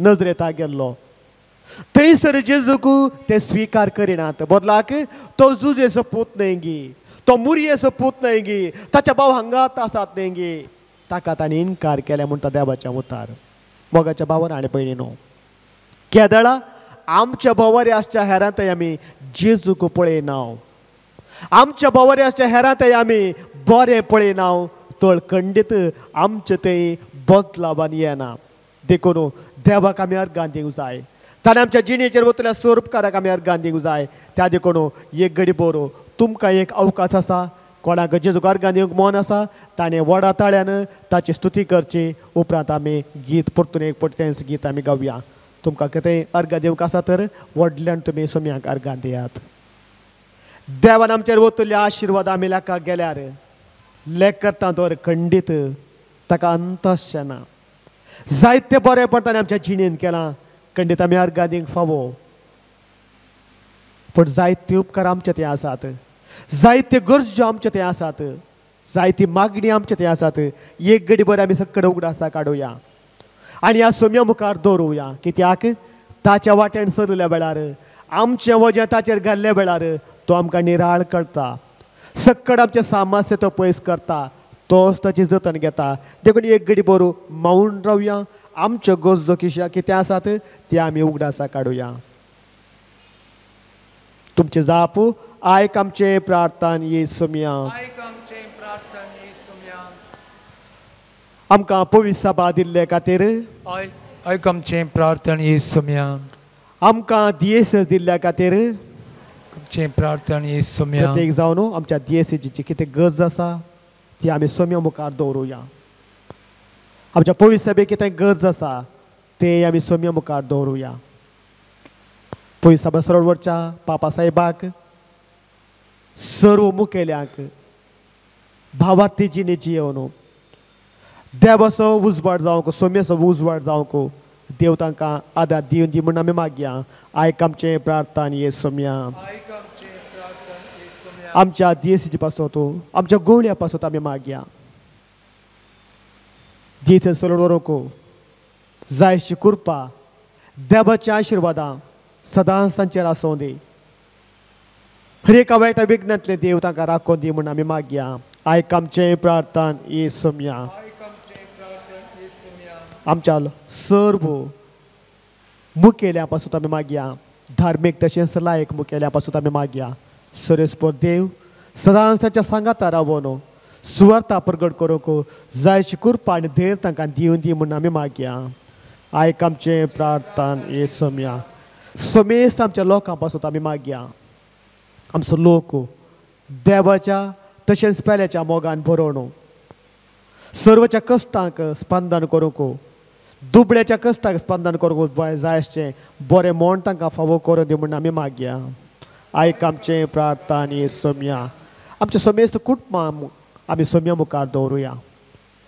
नजरेता गेल्लो. थंयसर जेजूक ते स्विकार करिनात, बदलाक तो जुजेचो पूत न्हय गी, तो मुरयेचो पूत न्हय गी, ताच्या भाव हांगात आसात न्हय गी, ताका ताणें इनकार केल्या म्हणटा देवाच्या उतार. मोगाच्या भावान आनी भयणीनो, केदळा आमच्या भोंवरे आसच्या हेरांतय आमी जेजूक पळयना, आमच्या भोंवरे आसच्या हेरांतय आमी बरें पळयना, तळ खंडीत आमचे थंय बदलावान येना. देखून देवाक आमी अर्गां दिवंक जाय, ताणें आमच्या जिणेचेर वतल्या स्वरूपकाराक आमी अर्गां दिवंक जाय. त्या देखून एक घडी बरो तुमकां एक अवकाश आसा, कोणाक जेजूक अर्गां दिवंक मन आसा ताणें व्हडा ताळ्यान ताची स्तुती करची. उपरांत आमी गीत परतून एक पट तेंच गीत आमी गावया. तुमकां कितेंय अर्गां दिवंक आसा तर व्हडल्यान तुमी सोम्याक अर्गां दियात. देवान आमचेर वतले आशिर्वाद आमी लेखाक गेल्यार लेख करता तर खंडीत ताका अंत आसचें ना. जायते बरें ताणें आमच्या जिणेन केलां, खंडीत आमी अर्गां दिवंक फावो. पूण जायते उपकार आमचे थंय आसात, जायते गरजो आमचे थंय आसात, जायती मागणी आमचे थंय आसात. एक घडी बरें आमी सकड उगडासा काडुया आनी ह्या सोम्या मुखार दवरुया. कित्याक ताच्या वाटेन सरल्या वेळार आमचें वजें ताचेर घाल्ल्या वेळार तो आमकां निराळ करता, सक्कड आमचें सामर्थ्य तो पयस करता, तोच ताची जतन घेता. देखून एक घडी बरो मावून रावया, आमच्यो गरजो किश्या कितें आसात ते आमी उगडासा काडुया. तुमचे जाप आयक आमचें प्रार्थन ये सोम्या. आमकां पवित्र सभा दिल्ले खातीर आयक आमचें प्रार्थन ये सोम्या. आमकां दियेस दिल्ल्या खातीर आमचें प्रार्थन ये सोम्या. प्रत्येक जावन आमच्या दियेसीची कितें गरज आसा ती आमी सोम्या मुखार दवरुया. आमच्या पवित्र सभेक कितें गरज आसा ते आमी सोम्या मुखार दवरुया. पवित्र सभा सरोवरच्या पापा साहेबाक, सर्व मुखेल्यांक भावार्थी जिणे जियोवन देवाचो उजवाड जावंक, सोम्याचो उजवाड जावंक देव तांकां आदार दिवन दी म्हूण आमी मागया. आयक आमचें प्रार्थन ये सोम्या. आमच्या दियेसीचे पासत, आमच्या गोवळ्या पासत आमी मागया. दियेसन सोडून व्हरूंक जायशी कृपा देवाच्या आशिर्वादां सदांच तांचेर आसूं दी. हर एका वायटा विघ्नांतले देव तांकां राखून दी म्हूण आमी मागया. आयक आमचें प्रार्थन ये सोम्या. आमच्या सर्व मुखेल्या पासून आमी मागया, धार्मीक तशेंच लायक मुखेल्या पासून आमी मागया. सरेस्पर देव सदांच तांच्या सांगाता रावोन सुवार्था प्रगट करूंक जायशी कृपा आनी धैर्य तांकां दिवन दी म्हूण आमी मागया. आयक आमचें प्रार्थन ये सोम्या. समेस्त आमच्या लोकां पासून आमी मागया. आमचो लोक देवाच्या तशेंच पेल्याच्या मोगान भरोवन सर्वच्या कश्टांक स्पंदन करूंक, दुबळ्याच्या कश्टांक स्पंदन करूंक जाय आसचें बरें म्हण तांकां फावो करून दी म्हूण आमी मागया. आयक आमचें प्रार्थन ये सोम्या. आमच्या समेस्त कुटुंबां आमी सोम्या मुखार दवरुया.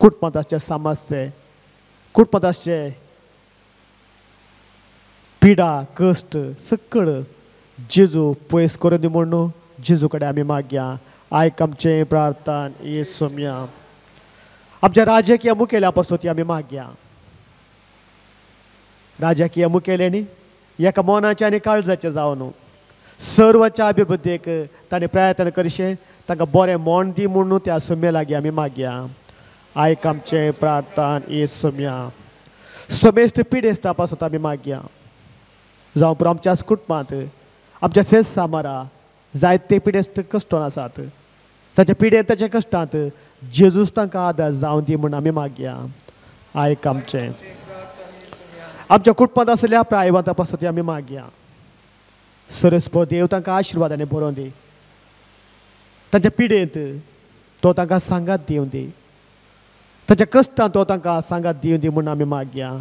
कुटुंबांत आसचे समस्ये, कुटुंबांत आसचे पिडा कश्ट सकळ जेजू पयस करून दी म्हूण जेजू कडेन आमी मागया. आयक आमचें प्रार्थन ये सोम्या. आमच्या राजकीय मुखेल्या पासून ती आमी मागया. राजकीय मुखेल्यांनी एका मनाच्या आनी काळजाचें जावन सर्वच्या अभिवृद्धीक ताणें प्रयत्न करचें, तांकां बरें मन दी म्हूण त्या सोम्या लागीं आमी मागया. आयक आमचें प्रार्थन ये सोम्या. समेस्त पिडेस्ता पासून आमी मागया. जावं पुरो आमच्याच कुटुंबांत आमच्या सेस सामारा जायते पिडेस्त कश्टोन आसात, ताच्या पिडेन ताच्या कश्टांत जेजूस तांकां आदार जावं दी म्हूण आमी मागया. आयक आमचें आमच्या कुटुंबांत आसल्या प्रायवांता पासून आमी मागया. सरस्पत देव तांकां आशिर्वादांनी भरोवन दी, तांच्या पिडेंत तो तांकां सांगात दिवन दी, तांच्या कश्टांत तो तांकां सांगात दिवन दी म्हूण आमी मागया.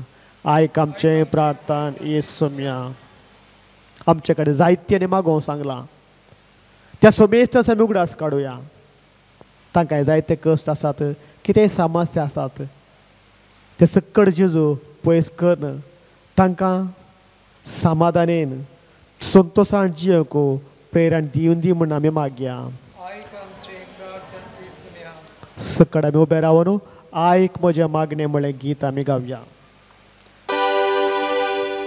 आयक आमचें प्रार्थन ये सोम्या. आमचे कडेन जायते आनी मागोवंक सांगलां त्या सोमेस्त आमी उगडास काडुया. तांकां जायते कश्ट आसात, कितेंय समस्या आसात ते सकड जेजू पयस करून तांकां समाधानेन संतोशान जियेवंक प्रेरण दिवन दी म्हूण आमी मागया. सकड आमी उबे रावन आयक म्हजें मागणें म्हळें गीत आमी गावया.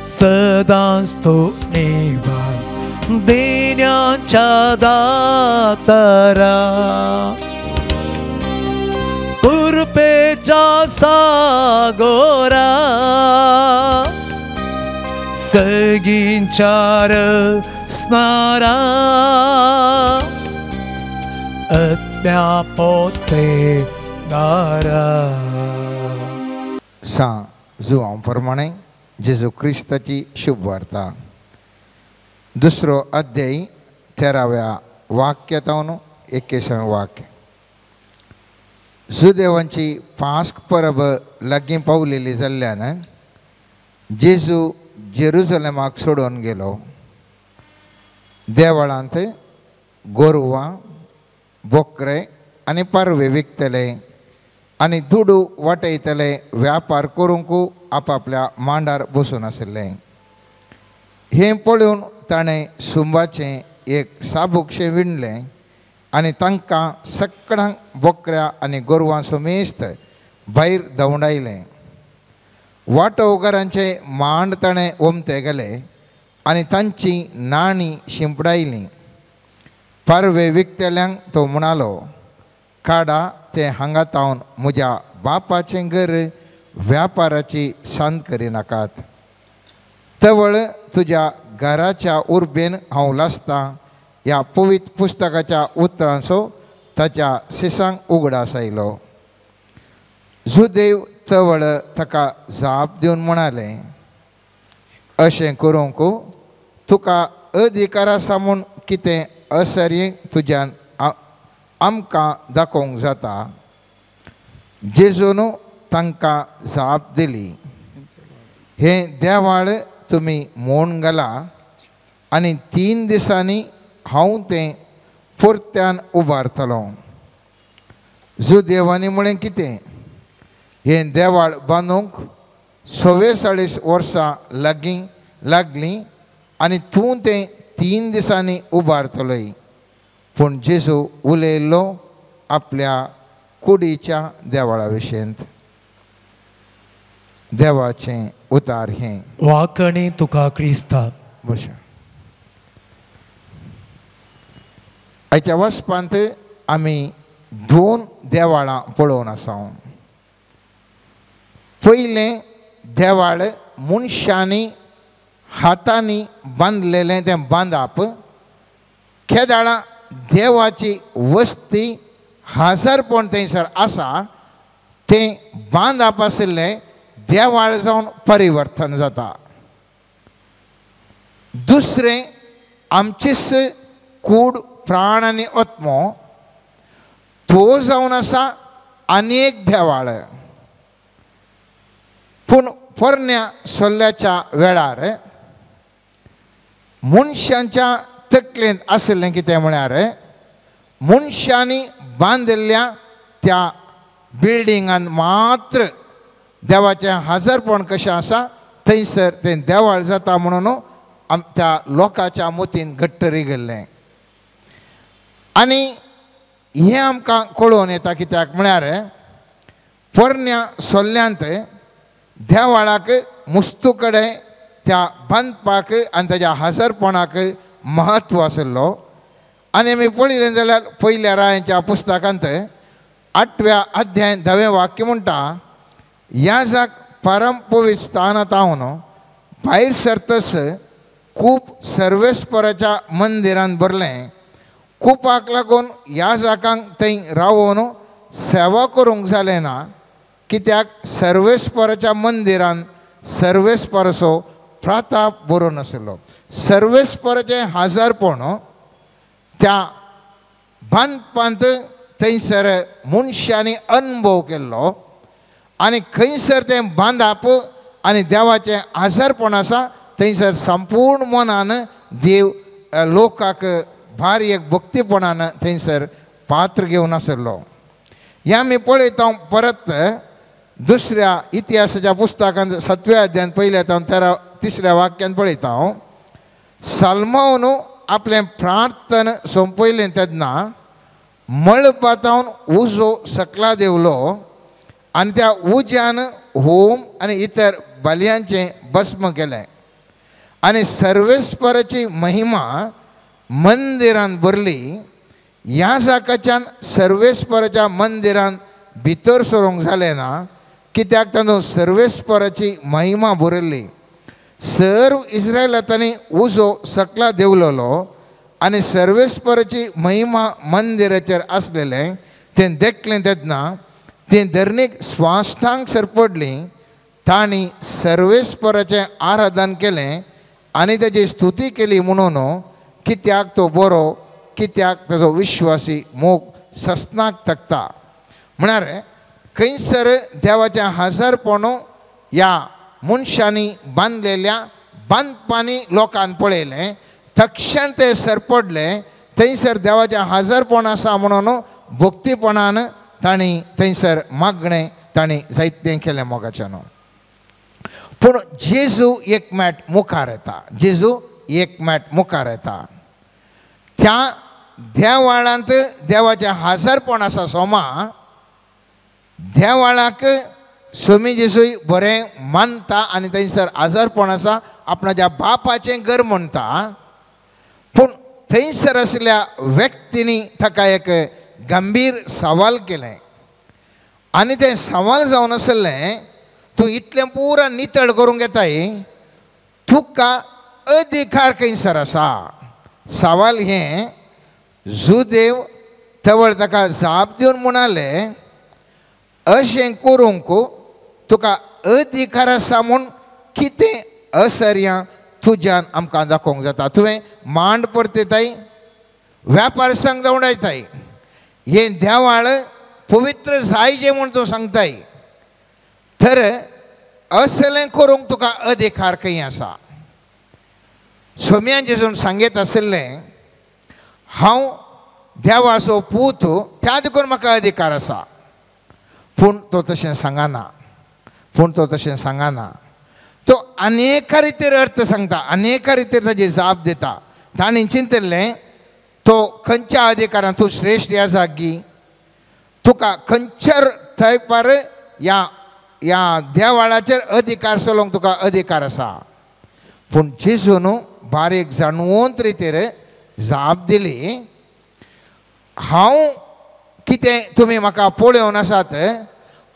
सदांच तूं निभाय देण्याच्या दातरा कृपेच्या सागोरा सगींच्या रसणारा आत्म्या पोते दारा. सां जुआंव प्रमाणे जेजू क्रिस्ताची शुभवार्ता दुसरो अध्याय 13व्या वाक्यातावन 21व्या वाक्य. जुदेवांची पास्क परब लागीं पावलेली जाल्ल्यान जेजू जेरुजलेमाक सोडून गेलो. देवळांत गोरवां बोकरे आनी पारवे विकतले आनी दुडू वाटयतले व्यापार करूंक आपापल्या मांडार बसून आशिल्ले. हें पळोवन ताणें सुंबाचें एक साबुकशें विणलें आनी तांकां सगळ्यांक बोकऱ्या आनी गोरवां समेस्त भायर धांवडायलें. वाटोवकारांचे मांड ताणें ओमते गेले आनी तांची नाणीं शिंपडायलीं. पारवे विकतल्यांक तो म्हणालो, काडा ते हांगा तावन म्हज्या बापाचें घर व्यापाराची सांद करिनाकात. तवळ तुज्या घराच्या उर्बेन हांव लासतां ह्या पवित्र पुस्तकाच्या उतरांचो ताच्या सिसांक उगडास आयलो. जुदेव तवळ ताका जाप दिवन म्हणाले, अशें करूंक तुका अधिकार आसा म्हूण कितें असरी तुज्यान आमकां दाखोवंक जाता. जेजून तांकां जाप दिली, हें देवाळ तुमी मोण घाला आनी 3 दिसांनी हांव तें परत्यान उबारतलो. जुदेवांनी म्हळें, कितें हें देवाळ बांदूंक 44 वर्सां लागीं लागलीं आनी तूं तें 3 दिसांनी उबारतलोय. पूण जेजू उलयल्लो आपल्या कुडीच्या देवाळा विशयंत. देवाचें उतार हें. वाकणी तुका क्रिस्ता. बशा आयच्या वचपांत आमी 2 देवाळां पळोवन आसा. पयलें देवाळ मनशांनी हातांनी बांदलेलें तें बांदप. केदाळां देवाची वस्ती हजारपण थंयसर आसा तें बांदप आशिल्लें देवाळ जावन परिवर्तन जाता. दुसरें आमचीच कूड प्राण आनी आत्मो तो जावन आसा आनी एक देवाळ. पूण पोरण्या सोल्ल्याच्या वेळार मनशांच्या तकलेंत आशिल्लें कितें म्हळ्यार मनशांनी बांदिल्ल्या त्या बिल्डिंगान मात्र देवाचें हजारपण कशें आसा थंयसर तें देवाळ जाता म्हणून त्या लोकांच्या मतीन घट्ट रिगिल्लें. आनी हें आमकां कळोवन येता कित्याक म्हळ्यार पोरण्या सोल्ल्यांत देवाळाक मुस्तू कडेन त्या बांदपाक आनी ताज्या हजारपणाक महत्व आशिल्लो. आनी आमी पळयलें जाल्यार पयल्या रायांच्या पुस्तकांत 8व्या अध्याय 10वें वाक्य म्हणटा, याजक परमपवित्र स्थानांत हांव भायर सरतस खूब सर्वेस्पराच्या मंदिरान भरलें. कुपाक लागून याजकांक थंय रावोन सेवा करूंक जालें ना, कित्याक सर्वेस्पराच्या मंदिरान सर्वेस्पराचो प्रताप बरोवन आशिल्लो. सर्वेस्पराचें हजारपण त्या बांदपांत थंयसर मनशांनी अनुभव केल्लो आनी खंयसर तें बांदप आनी देवाचें हजारपण आसा थंयसर संपूर्ण मनान देव लोकाक भारी एक भक्तीपणान थंयसर पात्र घेवन आशिल्लो. हें आमी पळयता परत दुसऱ्या इतिहासाच्या पुस्तकांत 7व्या अध्यायान पयल्या तावन 3ऱ्या वाक्यान पळयता हांव. साल्मावन आपलें प्रार्थन सोंपयलें तेन्ना मळबातावन उजो सकला देवलो आनी त्या उज्यान होम आनी इतर बलयांचें भस्म केलें. आनी सर्वेस्पराची महिमा मंदिरान भरली. ह्या जाकाच्यान सर्वेस्पराच्या मंदिरान भितर सरूंक जालें ना, कित्याक तातूंत सर्वेस्पराची महिमा भरिल्ली. सर्व इस्रायलांनी उजो सकला देंवलेलो आनी सर्वेस्पराची महिमा मंदिराचेर आसलेलें तें देखलें तेन्ना तें धरणीक स्वास्थांक सरपडलीं. तांणी सर्वेस्पराचें आराधन केलें आनी ताची स्तुती केली म्हणून कित्याक तो बरो, कित्याक ताजो विश्वासी मोग ससनाक तकता. म्हळ्यार खंयसर देवाचें हजारपण ह्या मनशांनी बांदलेल्या बांदपांनी लोकान पळयलें, तक्षण ते सरपडले. थंयसर देवाचें हजारपण आसा म्हणून भक्तीपणान तांणी थंयसर मागणें तांणी जायतें केलें मोगाच्यान. पूण जेजू एक मॅट मुखार येता, जेजू एक मॅट मुखार येता. त्या देवाळांत देवाचें हजारपण आसा सोमा. देवाळाक स्वामी जेजूय बरें मानता आनी थंयसर हजारपण आसा आपणाच्या बापाचें घर म्हणटा. पूण थंयसर आशिल्ल्या व्यक्तींनी ताका एक गंभीर सवाल केलें आनी तें सवाल जावन आसलें, तूं इतलें पुरा नितळ करूंक येताय, तुका अधिकार खंयसर आसा. सवाल हें जुदेव तवळ ताका जाप दिवन म्हणाले, अशें करूंक तुका अधिकार आसा म्हूण कितें असर्यां तुज्यान आमकां दाखोवंक जाता. तुवें मांड परतेताय, व्यापार संघ उडयताय, हें देवाळ पवित्र जायचें म्हूण तूं सांगताय, तर असलें करूंक तुका अधिकार खंय आसा. सोम्यान जेजून सांगीत आशिल्लें, हांव देवाचो पूत, त्या देखून म्हाका अधिकार आसा. पूण तो तशें सांगना, पूण तो तशें सांगना. तो अनेका रितीर अर्थ सांगता, अनेका रितीर ताजी जाप दिता. तांणी चिंतिल्लें, तो खंयच्या अधिकारान तूं श्रेश्ठ ह्या जागी, तुका खंयच्या थंयपार ह्या ह्या देवाळाचेर अधिकार चलोवंक तुका अधिकार आसा. पूण जेजून बारीक जाणवंत रितीर जाप दिली, हांव कितें तुमी म्हाका पळोवन आसात,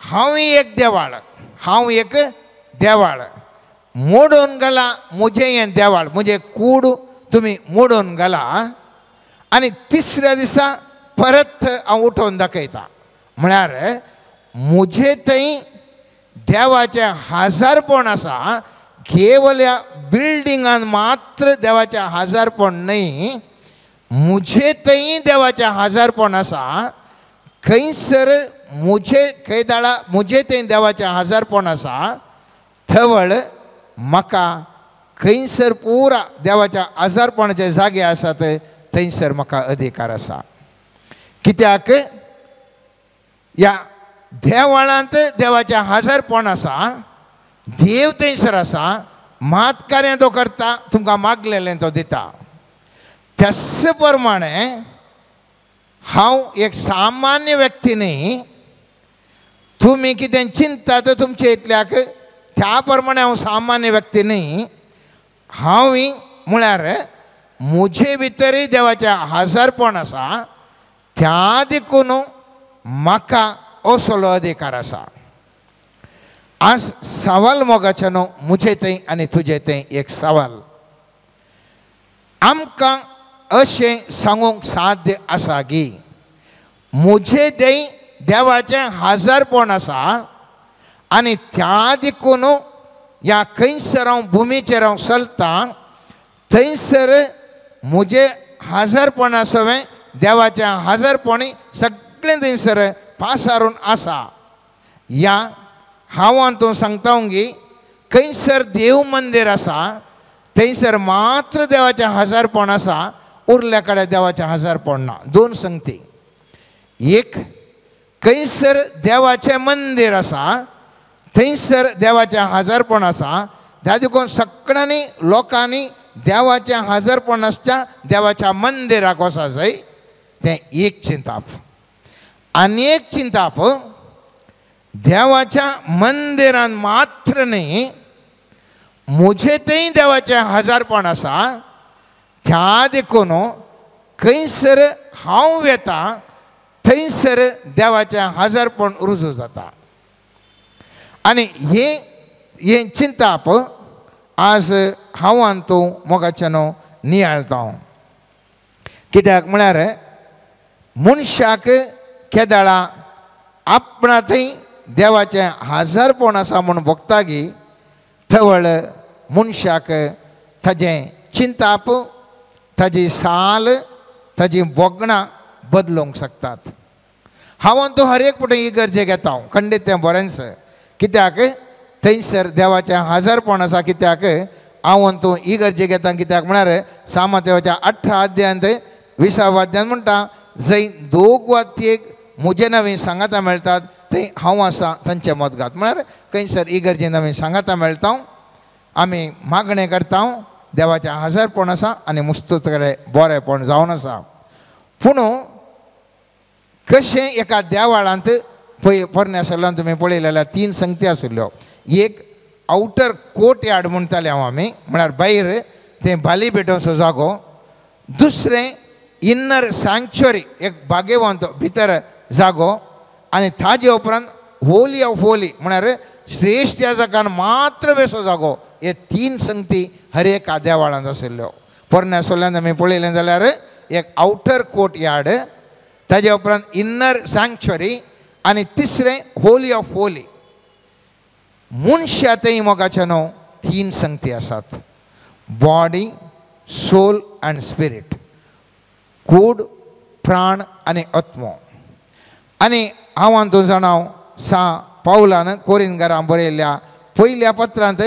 हांव एक देवाळ, हांव एक देवाळ मोडून घाला म्हजें हें देवाळ, म्हजें कूड तुमी मोडून घाला आनी तिसऱ्या दिसा परत हांव उठोवन दाखयता. म्हळ्यार म्हजे थंय देवाचें हजारपण आसा, केवल ह्या बिल्डिंगान मात्र देवाचें हजारपण न्हय, म्हजे थंय देवाचें हजारपण आसा. खंयसर म्हजे खंय दाळा म्हजे थंय देवाचें हजारपण आसा, थवळ म्हाका खंयसर पुरा देवाच्या हजारपणाचे जागे आसात थंयसर म्हाका अधिकार आसा. कित्याक ह्या देवाळांत देवाचें हजारपण आसा, देव थंयसर आसा, मात कार्य तो करता, तुमकां मागलेलें तो दिता. त्याच प्रमाणे हांव एक सामान्य व्यक्ती न्ही, तुमी कितें चिंततात तुमचे इतल्याक त्या प्रमाणे हांव सामान्य व्यक्ती न्ही. हांव म्हळ्यार म्हजे भितरूय देवाचें हजारपण आसा, त्या देखून म्हाका असलो अधिकार आसा. आज सवाल मोगाचें न्हू म्हजे थंय आनी तुजे थंय एक सवाल, आमकां अशें सांगूंक साध्य आसा की म्हजे थंय देवाचें हजारपण आसा आनी त्या देखून ह्या खंयसर हांव भुमीचेर हांव चलतां थंयसर म्हजें हजारपणा सवें देवाचें हजारपणी सगळें थंयसर पासारून आसा. ह्या हांव तूं सांगता की खंयसर देव मंदीर आसा थंयसर मात्र देवाचें हजारपण आसा, उरल्या कडेन देवाचें हजारपण ना. दोन संगती, एक खंयसर देवाचें मंदीर आसा थंयसर देवाचें हजारपण आसा, त्या देखून सगळ्यांनी लोकांनी देवाचें हजारपण आसच्या देवाच्या मंदिराक वचूंक जाय, तें एक चिंताप. आनी एक चिंताप, देवाच्या मंदिरान मात्र न्ही म्हजे थंय देवाचें हजारपण आसा, त्या देखून खंयसर हांव वेता थंयसर देवाचें हजारपण रुजू जाता. आनी हें हें चिंताप आज हांव आनी तूं मोगाच्यान नियाळता. कित्याक म्हळ्यार मनशाक केदाळा आपणा थंय देवाचें हजारपण आसा म्हूण भोगतागी तवळ मनशाक ताजें चिंताप, ताजी साल, ताजी भोगणां बदलूंक शकतात. हांव तूं हर एक पटी इगर्जेक येता, खंडीत तें बरेंच. कित्याक थंयसर देवाचें हजारपण आसा. कित्याक हांव तूं इगर्जेक येता, कित्याक म्हळ्यार सामादेवाच्या 18 अध्यायांत 20 अध्यायांत म्हणटा जंय दोग वा तीग म्हजे नवीन सांगाता मेळटात थंय हांव आसा तांचे मदगात. म्हळ्यार खंयसर इगर्जे नवीन सांगाता मेळटा, आमी मागणें करता, देवाचें हजारपण आसा आनी मुस्तूत कडेन बरेंपण जावन आसा. पूण कशें एका देवाळांत पय पोरण्या सल्ल्यान तुमी पळयलें जाल्यार 3 संगती आशिल्ल्यो. एक आवटर कोर्ट यार्ड म्हणटाले हांव आमी, म्हळ्यार भायर तें बाली पेटोवचो जागो. दुसरें इन्नर सँक्च्युअरी, एक भाग्यवंत भितर जागो. आनी ताजे उपरांत होली ऑफ होली म्हळ्यार श्रेश्ठ ह्या जाग्यान मात्र बेसो जागो. हे 3 संगती हर एका देवाळांत आशिल्ल्यो. पोरण्या सोल्ल्यान आमी पळयलें जाल्यार एक आवटर कोर्ट यार्ड, ताजे उपरांत इन्नर सँक्च्युअरी आनी तिसरें होली ऑफ होली. मनशा थंय मोगाचे न्हू 3 संगती आसात, बॉडी, सोल आनी स्पिरीट, कूड, प्राण आनी आत्मो. आनी हांव आनी तूं जाणा सा पावलान कोरिनगारां बरयल्ल्या पयल्या पत्रांत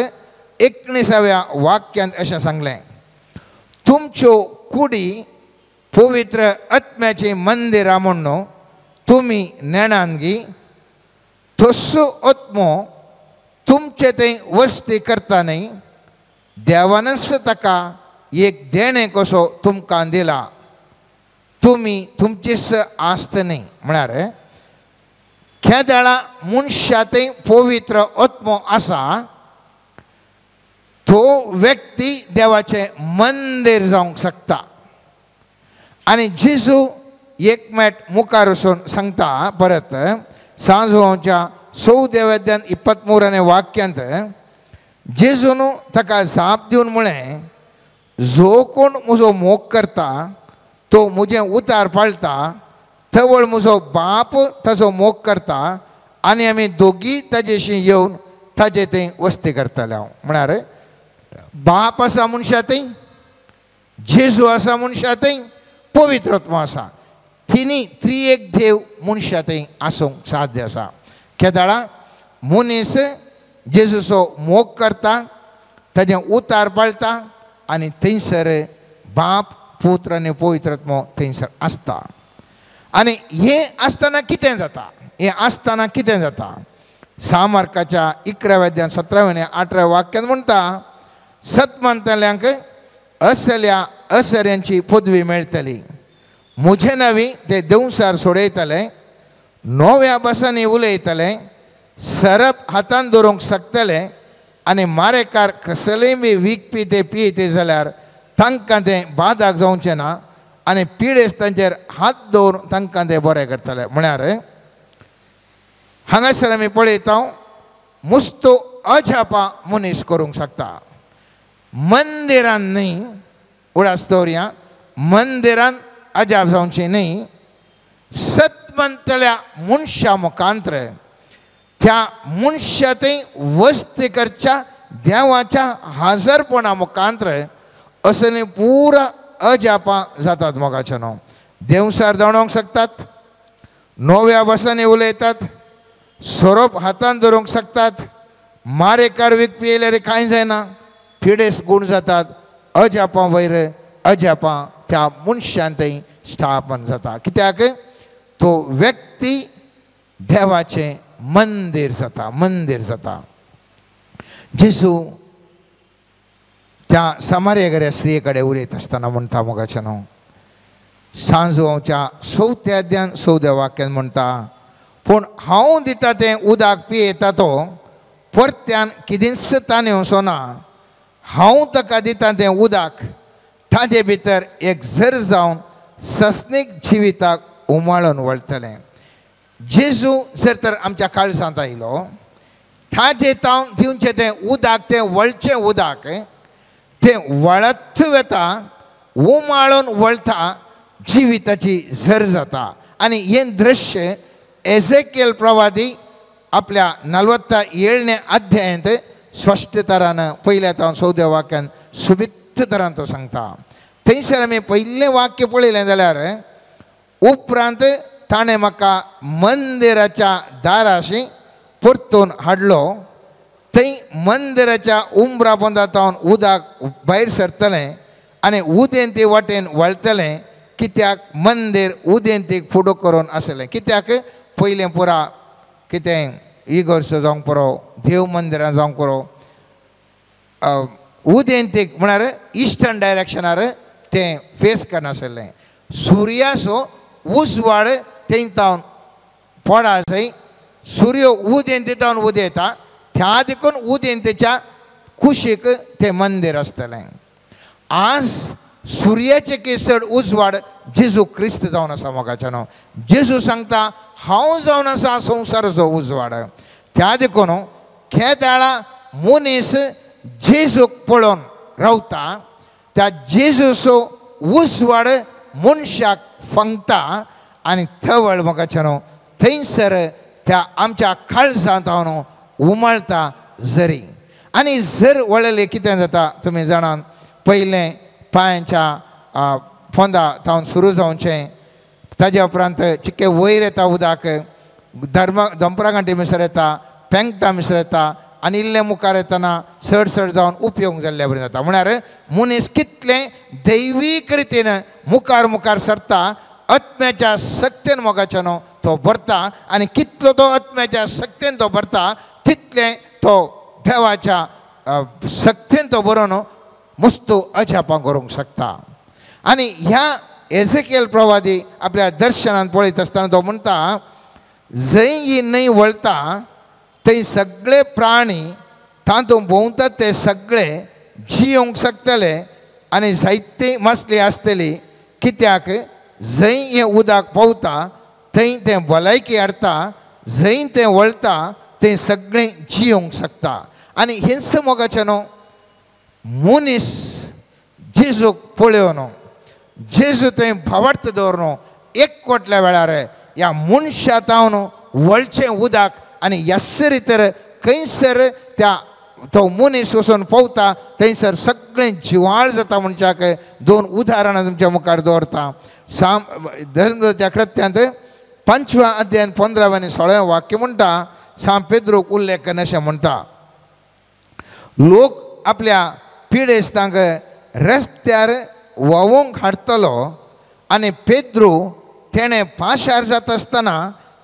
19व्या वाक्यांत अशें सांगलें, तुमच्यो कुडी पवित्र आत्म्याचीं मंदिरां म्हूण तुमी नेणानगी, तसो आत्मो तुमचे थंय वस्ती करता न्हय, देवानच ताका एक देणें कसो तुमकां दिला, तुमी तुमचीच आस्त न्हय. म्हळ्यार केदळा मनशा थंय पवित्र आत्मो आसा तो व्यक्ती देवाचें मंदीर जावंक शकता. आनी जेजू एक मेट मुखार वचून सांगता परत सांजवाच्या 14 अध्यायांत 23 वाक्यांत जेजून ताका जाप दिवन म्हळें, जो कोण म्हजो मोग करता तो म्हजें उतार पाळटा, तवळ म्हजो बाप ताजो मोग करता आनी आमी दोगी ताजेशी येवन ताजे थंय वस्ती करतले. हांव म्हळ्यार बाप आसा मनशा थंय, जेजू आसा मनशा थंय, पवित्र आत्मो आसा. तिनी त्रिएक देव मनशा थंय आसूंक साध्य आसा. केदाळा मनीस जेजूचो मोग करता, ताजें उतार पाळटा आनी थंयसर बाप, पुत्र आनी पवित्र आत्मो थंयसर आसता. आनी हें आसतना कितें जाता, हें आसतना कितें जाता, सामार्काच्या 11व्या अध्यायांत 17व्या आनी 18व्या वाक्यांत म्हणटा, सत मानतल्यांक असल्या असऱ्यांची पदवी मेळटली, म्हजे नवी ते देंवसार सोडयतले, नव्या भासांनी उलयतले, सरप हातान दवरूंक शकतले आनी मारेकार कसलेय बी वीख पिते पियेते जाल्यार तांकां तें बादाक जावचें ना आनी पिडेस्तांचेर हात दवरून तांकां ते बरें करतले. म्हळ्यार हांगासर आमी पळयता मुस्तो अजापां मनीस करूंक शकता. मंदिरान न्हय, उडास दवरया, मंदिरान अजाप जावचें न्हय, सत म्हणटल्या मनशा मुखांत्र त्या मनशा थंय वस्ती करच्या देवाच्या हजारपणा मुखांत्र असले पुरा अजापां जातात. मोगाचे न्हू देंवसार धांवडोवंक शकतात, नव्या भासांनी उलयतात, सोरोप हातान धरूंक शकतात, मारेकार वीख पियेल्यार कांय जायना, पिडेस्त गूण जातात. अजापां वयर अजापां त्या मनशान थंय स्थापन जाता. कित्याक तो व्यक्ती देवाचें मंदीर जाता, मंदीर जाता. जेजू त्या समार्या स्त्रिये कडेन उलयत आसतना म्हणटा मोगाचें न्हू सांजवाच्या 4थ्या अध्यायान 14व्या वाक्यान म्हणटा, पूण हांव दिता तें उदक पियेता तो परत्यान कितेंच ताणें वचना, हांव ताका दिता तें उदक ताजे भितर एक झर जावन सस्नीक जिविताक उमाळून वळटलें. जेजू जर तर आमच्या काळजांत आयलो ताजे तावन दिवचें तें उदक तें वळचें उदक तें वळत वता उमाळून वळता जिविताची झर जाता. आनी हें दृश्य एझेकियल प्रवादी आपल्या 47 अध्यायांत स्पश्ट तरान पयल्या तावन 14 वाक्यान सुबित्त तरान तो सांगता. थंयसर आमी पयलें वाक्य पळयलें जाल्यार उपरांत ताणें म्हाका मंदिराच्या दाराशी परतून हाडलो थंय मंदिराच्या उमरा पोंदा तावन उदक भायर सरतलें आनी उदेंती वाटेन वळटलें कित्याक मंदीर उदेंतीक फुडो करून आसलें. कित्याक पयलें पुरा कितें इगर्जो जावंक पुरो देव मंदिरां जावंक पुरो उदेंतीक म्हळ्यार इस्टर्न डायरेक्शनार तें फेस करनासलें. सुर्याचो उजवाड थंय तावन पडा थंय सूर्य उदेंती तावन उदेता त्या देखून उदेंतेच्या कुशीक तें मंदीर आसतलें. आज सुर्याचे केसड उजवाड जेजू क्रिस्त जावन आसा मोगाच्यानो. जेजू सांगता हांव जावन आसा संवसाराचो उजवाड. त्या देखून खेदाळा मनीस जेजूक पळोवन रावता त्या जेजूचो उजवाड मनशाक फंगता आनी थवळ मोगाच्यानो थंयसर त्या आमच्या काळजांत हांव उमळता जरी. आनी जर वळले कितें जाता तुमी जाणात पयलें पांयांच्या फोंदा तावन सुरू जावचें ताज्या उपरांत चिके वयर येता उदक धर्म दंपरा घांटी मिसर येता पेंगटा मिसर येता आनी इल्लें मुखार येतना चड चड जावन उपयोग जाल्ल्या बरें जाता. म्हळ्यार मनीस कितलें दैवीक रितीन मुखार मुखार सरता आत्म्याच्या सक्तेन मोगाच्यानो तो भरता आनी कितलो तो आत्म्याच्या सक्तेन तो भरता तितलें तो देवाच्या सक्तेन तो बरोवन मुस्तू अजापां करूंक शकता. आनी ह्या एझेकियल प्रवादी आपल्या दर्शनान पळयत आसतना तो म्हणटा जंय ही न्हंय वळटा थंय सगळे प्राणी तातूंत भोंवतात ते सगळे जियोंक शकतले आनी जायती मासली आसतली कित्याक जंय हें उदक पावता थंय तें भलायकी हाडटा जंय तें वळटा तें सगळें जियोंक शकता. आनी हेंच मोगाचें न्हू मनीस जेजूक पळोवन जेजू थंय भावार्थ दवरून एकवटल्या वेळार ह्या मनशा तावन वळचें उदक आनी ह्यासरी तर खंयसर त्या तो मनीस वचून पावता थंयसर सगळें जिवाळ जाता. मनशाक दोन उदाहरणां तुमच्या मुखार दवरता. साम धर्मच्या कृत्यांत 5व्या अध्यायान 15 आनी 16 वाक्य म्हणटा साम पेद्रूक उल्लेख अशें म्हणटा लोक आपल्या पिडेस्तांक रस्त्यार व्हांवूंक हाडटलो आनी पेद्रू तेणें पाशार जाता आसतना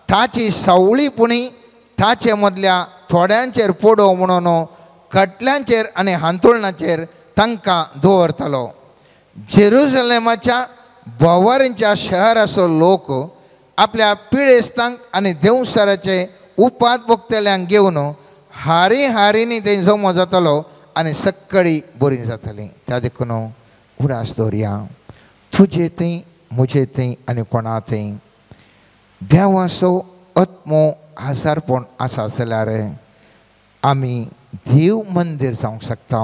ताची सावळी पुणी ताचे मदल्या थोड्यांचेर पडो म्हणून कटल्यांचेर आनी हांतुळणाचेर तांकां दवरतलो. जेरुजलेमाच्या भोंवऱ्यांच्या शहराचो लोक आपल्या पिडेस्तांक आनी देंवसाराचे उपात भोगतल्यांक घेवन हारी हारींनी थंय जमो जातलो आनी सक्कळी बरी जातली. त्या देखून उडास दवरया तुजे थंय म्हजे थंय आनी कोणा थंय देवाचो आत्मो आजारपण आसा जाल्यार आमी देव मंदीर जावंक शकता.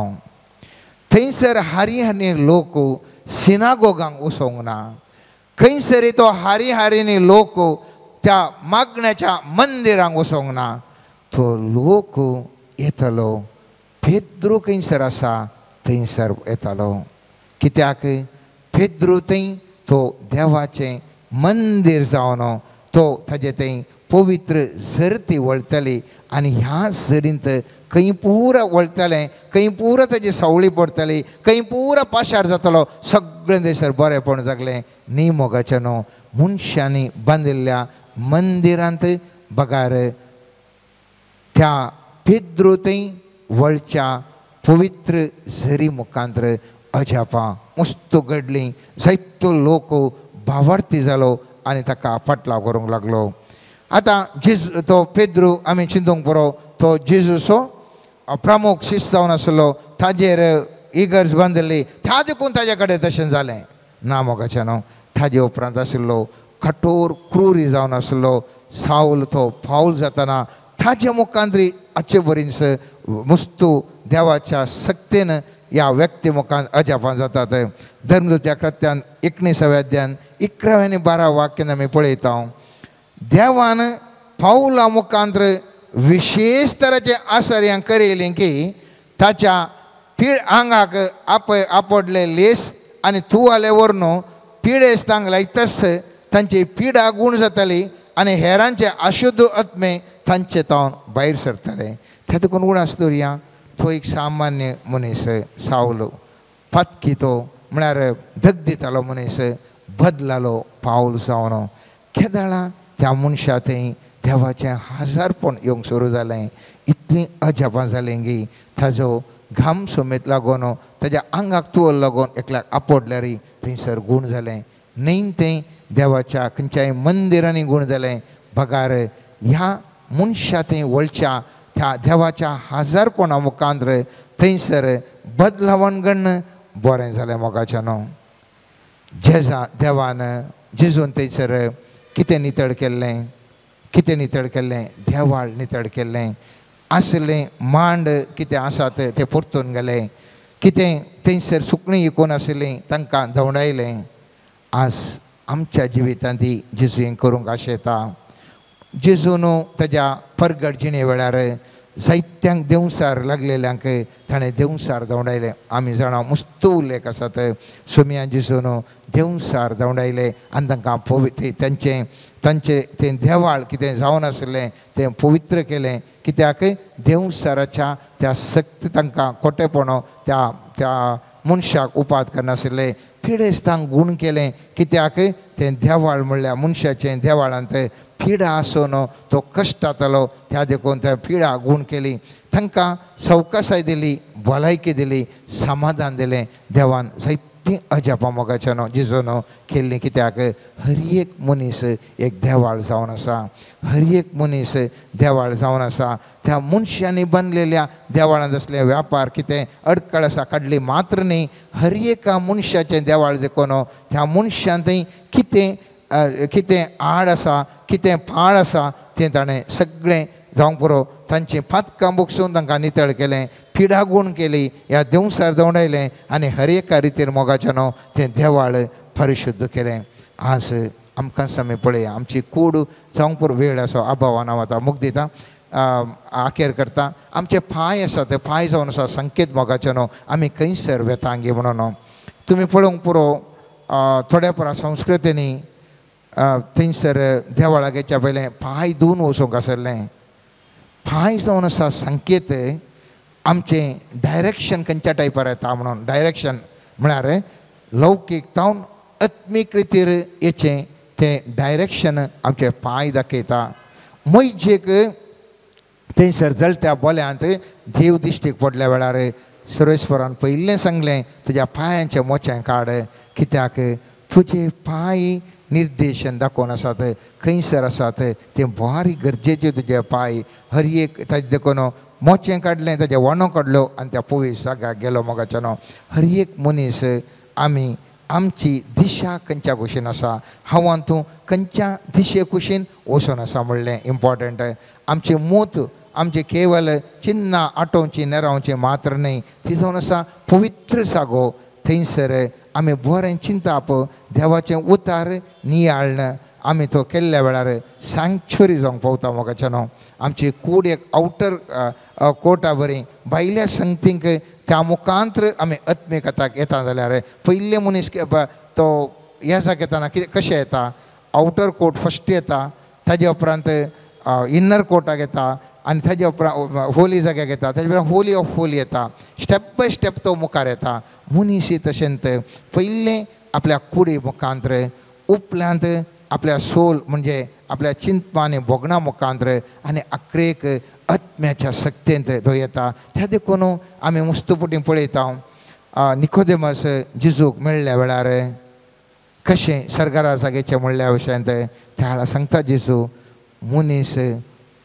थंयसर हारी हारी लोक सिनागोगांक वचोंक ना खंयसर तो हारी हारींनी लोक त्या मागण्याच्या मंदिरांक वचोंक ना. तो लोक येतलो पेद्रू खंयसर आसा थंयसर येतालो कित्याक पेद्रू थंय तो देवाचें मंदीर जावन तो ताजे थंय पवित्र झरती वळटली आनी ह्या झरींत खंय पुरा वळटलें खंय पुरा ताजी सावळी पडटली खंय पुरा पाशार जातलो सगळें थंयसर बरेंपण जागलें. न्ही मोगाचें न्हू मनशांनी बांदिल्ल्या मंदिरांत बगार त्या पेद्रू थंय वळच्या पवित्र झरी मुखांतर अजापां मुस्त घडलीं. जायतो लोक भावार्थी जालो आनी ताका फाटलाव करूंक लागलो. आतां जेजू तो पेद्रू आमी चिंतूंक बरो तो जेजूचो प्रमुख शिस्त जावन आसलो. ताजेर इगर्ज बांदिल्ली त्या देखून ताजे कडेन तशें जालें ना. मोगाचें न्हू ताजे उपरांत आशिल्लो कठोर क्रुरी जावन आसलो सावल तो पावल जाताना ताजे मुखांतरी आचे बरींच मुस्तू देवाच्या सक्तेन ह्या व्यक्ती मुखान अजापां जातात. धर्मदूत्या कृत्यान 19व्या अध्यायान 11 आनी 12 वाक्यान आमी पळयता देवान पावला मुखांतर विशेष तराचे आसर्यां करयलीं की ताच्या पीड आंगाक आपडले लेस आनी तुवाले व्हरून पिडेस्तांक लायताच तांची पिडा गूण जाताली आनी हेरांचे अशुद्ध आत्मे तांचे तावन भायर सरताले. त्या देखून उणास दवरया तो एक सामान्य मनीस सावलो पातकी तो म्हळ्यार धग दितालो मनीस बदलालो पावल जावन केदळा त्या मनशा थंय देवाचें हजारपण येवंक सुरू जालें. इतलीं अजापां जालीं की ताजो घाम समेत लागून ताज्या आंगाक तुवल लागून एकल्याक आपडल्यार थंयसर गूण जालें. न्हय तें देवाच्या खंयच्याय मंदिरांनी गूण जालें बगार ह्या मनशा थंय वळच्या त्या देवाच्या हजारपणा मुखांतर थंयसर बदलावण गण बरें जालें. मोगाचें न्हू जेजा देवान जेजून थंयसर कितें नितळ केल्लें कितें नितळ केल्लें देवाळ नितळ केल्लें आसलें मांड कितें आसात ते परतून गेले कितें थंयसर सुकणीं इकून आशिल्लीं तांकां धांवडायलें. आज आमच्या जिवितांत ती जेजू हें करूंक आशेता. जेजू न्हू ताज्या परगट जिणे वेळार जायत्यांक देंवसार लागलेल्यांक ताणें देंवसार धांवडायलें. आमी जाणा मुस्तू उल्लेख आसात सोमिया जेजू न्हू देंवसार धांवडायले आनी तांकां पवित्र तांचें तांचें तें देवाळ कितें जावन आशिल्लें तें पवित्र केलें. कित्याक देंवसाराच्या त्या सक्त तांकां खोटेपण त्या त्या मनशाक उपाद करनाशिल्ले पिडेस्तांक गूण केलें. कित्याक तें देवाळ म्हणल्यार मनशाचें देवाळांत पिडा आसून तो कश्टातालो त्या देखून त्या पिडा गूण केली तांकां सवकासाय दिली भलायकी दिली समाधान दिलें. देवान जायतीं अजापां मोगाच्या न्हू जेजू न्हू केल्लीं. कित्याक हर एक मनीस एक देवाळ जावन आसा हर एक मनीस देवाळ जावन आसा. त्या मनशांनी बांदलेल्या देवाळांत आसले व्यापार कितें अडकळ आसा काडली मात्र न्ही हर एका मनशाचें देवाळ देखून त्या मनशान थंय कितें कितें आड आसा कितें पाळ आसा तें ताणें सगळें जावंक पुरो. तांचीं पातकां बोगसून तांकां नितळ केलें पिडा गूण केली ह्या देंवसार धांवडायलें आनी हर एका रितीर मोगाचें न्हू तें देवाळ परिशुद्ध केलें. आज आमकां आमी पळया आमची कूड जावंक पुरो वेळ आसा अभावान हांव आतां मुख दिता आखेर करता. आमचे पांय आसा ते पांय जावन आसा संकेत मोगाचें न्हू आमी खंयसर वेतांगी म्हणून तुमी पळोवंक पुरो थोड्या पुरा संस्कृतींनी थंयसर देवळाक येच्या पयलें पांय धुवन वचूंक आसलें. पांय जावन आसा संकेत आमचें डायरेक्शन खंयच्या टायपार येता म्हणून डायरेक्शन म्हळ्यार लौकीक तावन आत्मीक रितीर येचें तें डायरेक्शन आमचे पांय दाखयता. मैजेक थंयसर जळत्या बोल्यांत देव दिश्टीक पडल्या वेळार सर्वेस्परान पयलें सांगलें तुज्या पांयांचें मोचें काड कित्याक तुजे पांय निर्देशन दाखोवन आसात खंयसर आसात तें भारी गरजेचें तुजे पांय हर एक ताजें देखून मोचें काडलें ताजें वणो काडलो आनी त्या पवीस जाग्याक गेलो मोगाचें न्हू. हर एक मनीस आमी आमची दिशा खंयच्या कुशीन आसा हांवान तूं खंयच्या दिशे कुशीन वचून आसा म्हणलें इम्पॉर्टंट. आमचें मूत आमचें केवल चिन्नां आटोवचीं नेरावचीं मात्र न्हय ती जावन आसा पवित्र जागो. थंयसर आमी बरें चिंताप देवाचें उतार नियाळण आमी तो केल्ल्या वेळार सँक्च्युरी जावंक पावता मोगाचें न्हू. आमची कूड एक आवटर कोर्टा बरी भायल्या संगतींक त्या मुखांतर आमी आत्मिकताक येता जाल्यार पयले मनीस तो ह्या जाग्याक येताना कितें कशें येता आवटर कोर्ट फस्ट येता ताजे उपरांत इनर कोर्टाक येता आनी ताजे उपरांत होली जाग्याक येता ताजे उपरांत होली ऑफ होली येता स्टेप बाय स्टेप तो मुखार येता. मनीस तशेंच पयलें आपल्या कुडी मुखांतर उपल्यांत आपल्या सोल म्हणजे आपल्या चिंतपा आनी भोगणां मुखांतर आनी आखरेक आत्म्याच्या सक्तेंत तो येता. त्या देखून आमी मुस्तुपुटी पळयता निकोदेमस जेजूक मेळ्ळ्या वेळार कशें सरकारा जागेचें म्हणल्या विशयांत त्या वेळार सांगता जेजू मनीस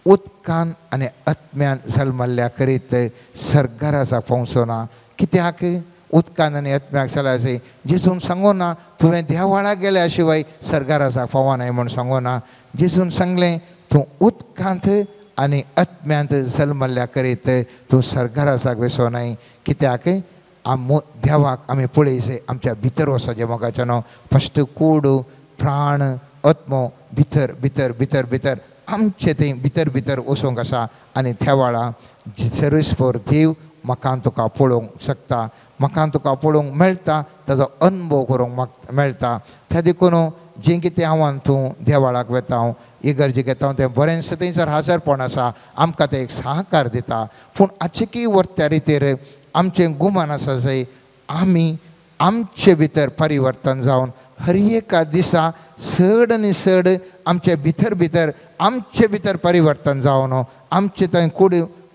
उदकान आनी आत्म्यान जल्मल्ल्या करीत सरकाराचा पावचो ना. कित्याक उदकान आनी आत्म्याक चलायचें जेजून सांगो ना तुवें देवाळा गेल्या शिवाय सर्गाराजाक फावनाय म्हूण सांगो ना. जेजून सांगलें तूं उदकांत आनी आत्म्यांत जल्मल्ल्या करीत तूं सर्गाराजाक वेसो नाय. कित्याक आम देवाक आमी पळयचे आमच्या भितर वचपाचें मोगाचें न्हू फस्ट कूड प्राण आत्मो भितर भितर भितर भितर आमचे थंय भितर भितर वचूंक आसा आनी त्या वेळा सर्वेस्पर देव म्हाका तुका पळोवंक शकता, म्हाका तुका पळोवंक मेळटा, ताजो अनुभव करूंक मेळटा. त्या देखून जें कितें हांव तूं देवाळाक वेता हांव इगर्जेक येता तें बरेंच थंयसर हाजरपण आसा, आमकां तें एक सहकार दिता. पूण आचकी वर्त्या रितीर आमचें गुमान आसा जंय आमी आमचे भितर परिवर्तन जावन हर एका दिसा चड आनी चड आमचे भितर भितर आमचे भितर परिवर्तन जावन आमचे थंय कूड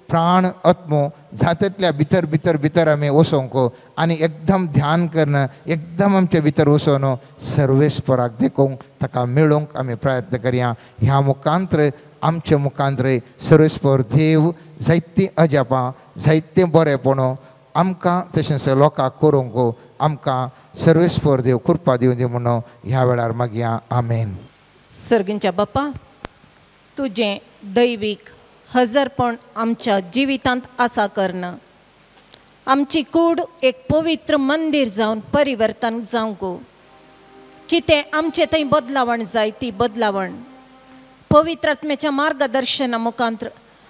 प्राण आत्मो जातल्या भितर भितर भितर आमी वचोंक आनी एकदम ध्यान करून एकदम आमचे भितर वचोन सर्वेस्पराक देखूंक ताका मेळोवंक आमी प्रयत्न करया. ह्या मुखांत्र आमचे मुखांत्र सर्वेस्पर देव जायतीं अजापां जायतें बरेंपण आमकां तशेंच लोकांक करूंक आमकां सर्वेस्पर देव कृपा दिवं दी म्हणून ह्या वेळार मागया. आमेन. सर्गींच्या बापा, तुजें दैवीक हजरपण आमच्या जिवितांत आसा कर्ण आमची कूड एक पवित्र मंदीर जावन परिवर्तन जावंक कितें आमचें थंय बदलावण जाय ती बदलावण पवित्र आत्म्याच्या मार्गदर्शना मुखांत्र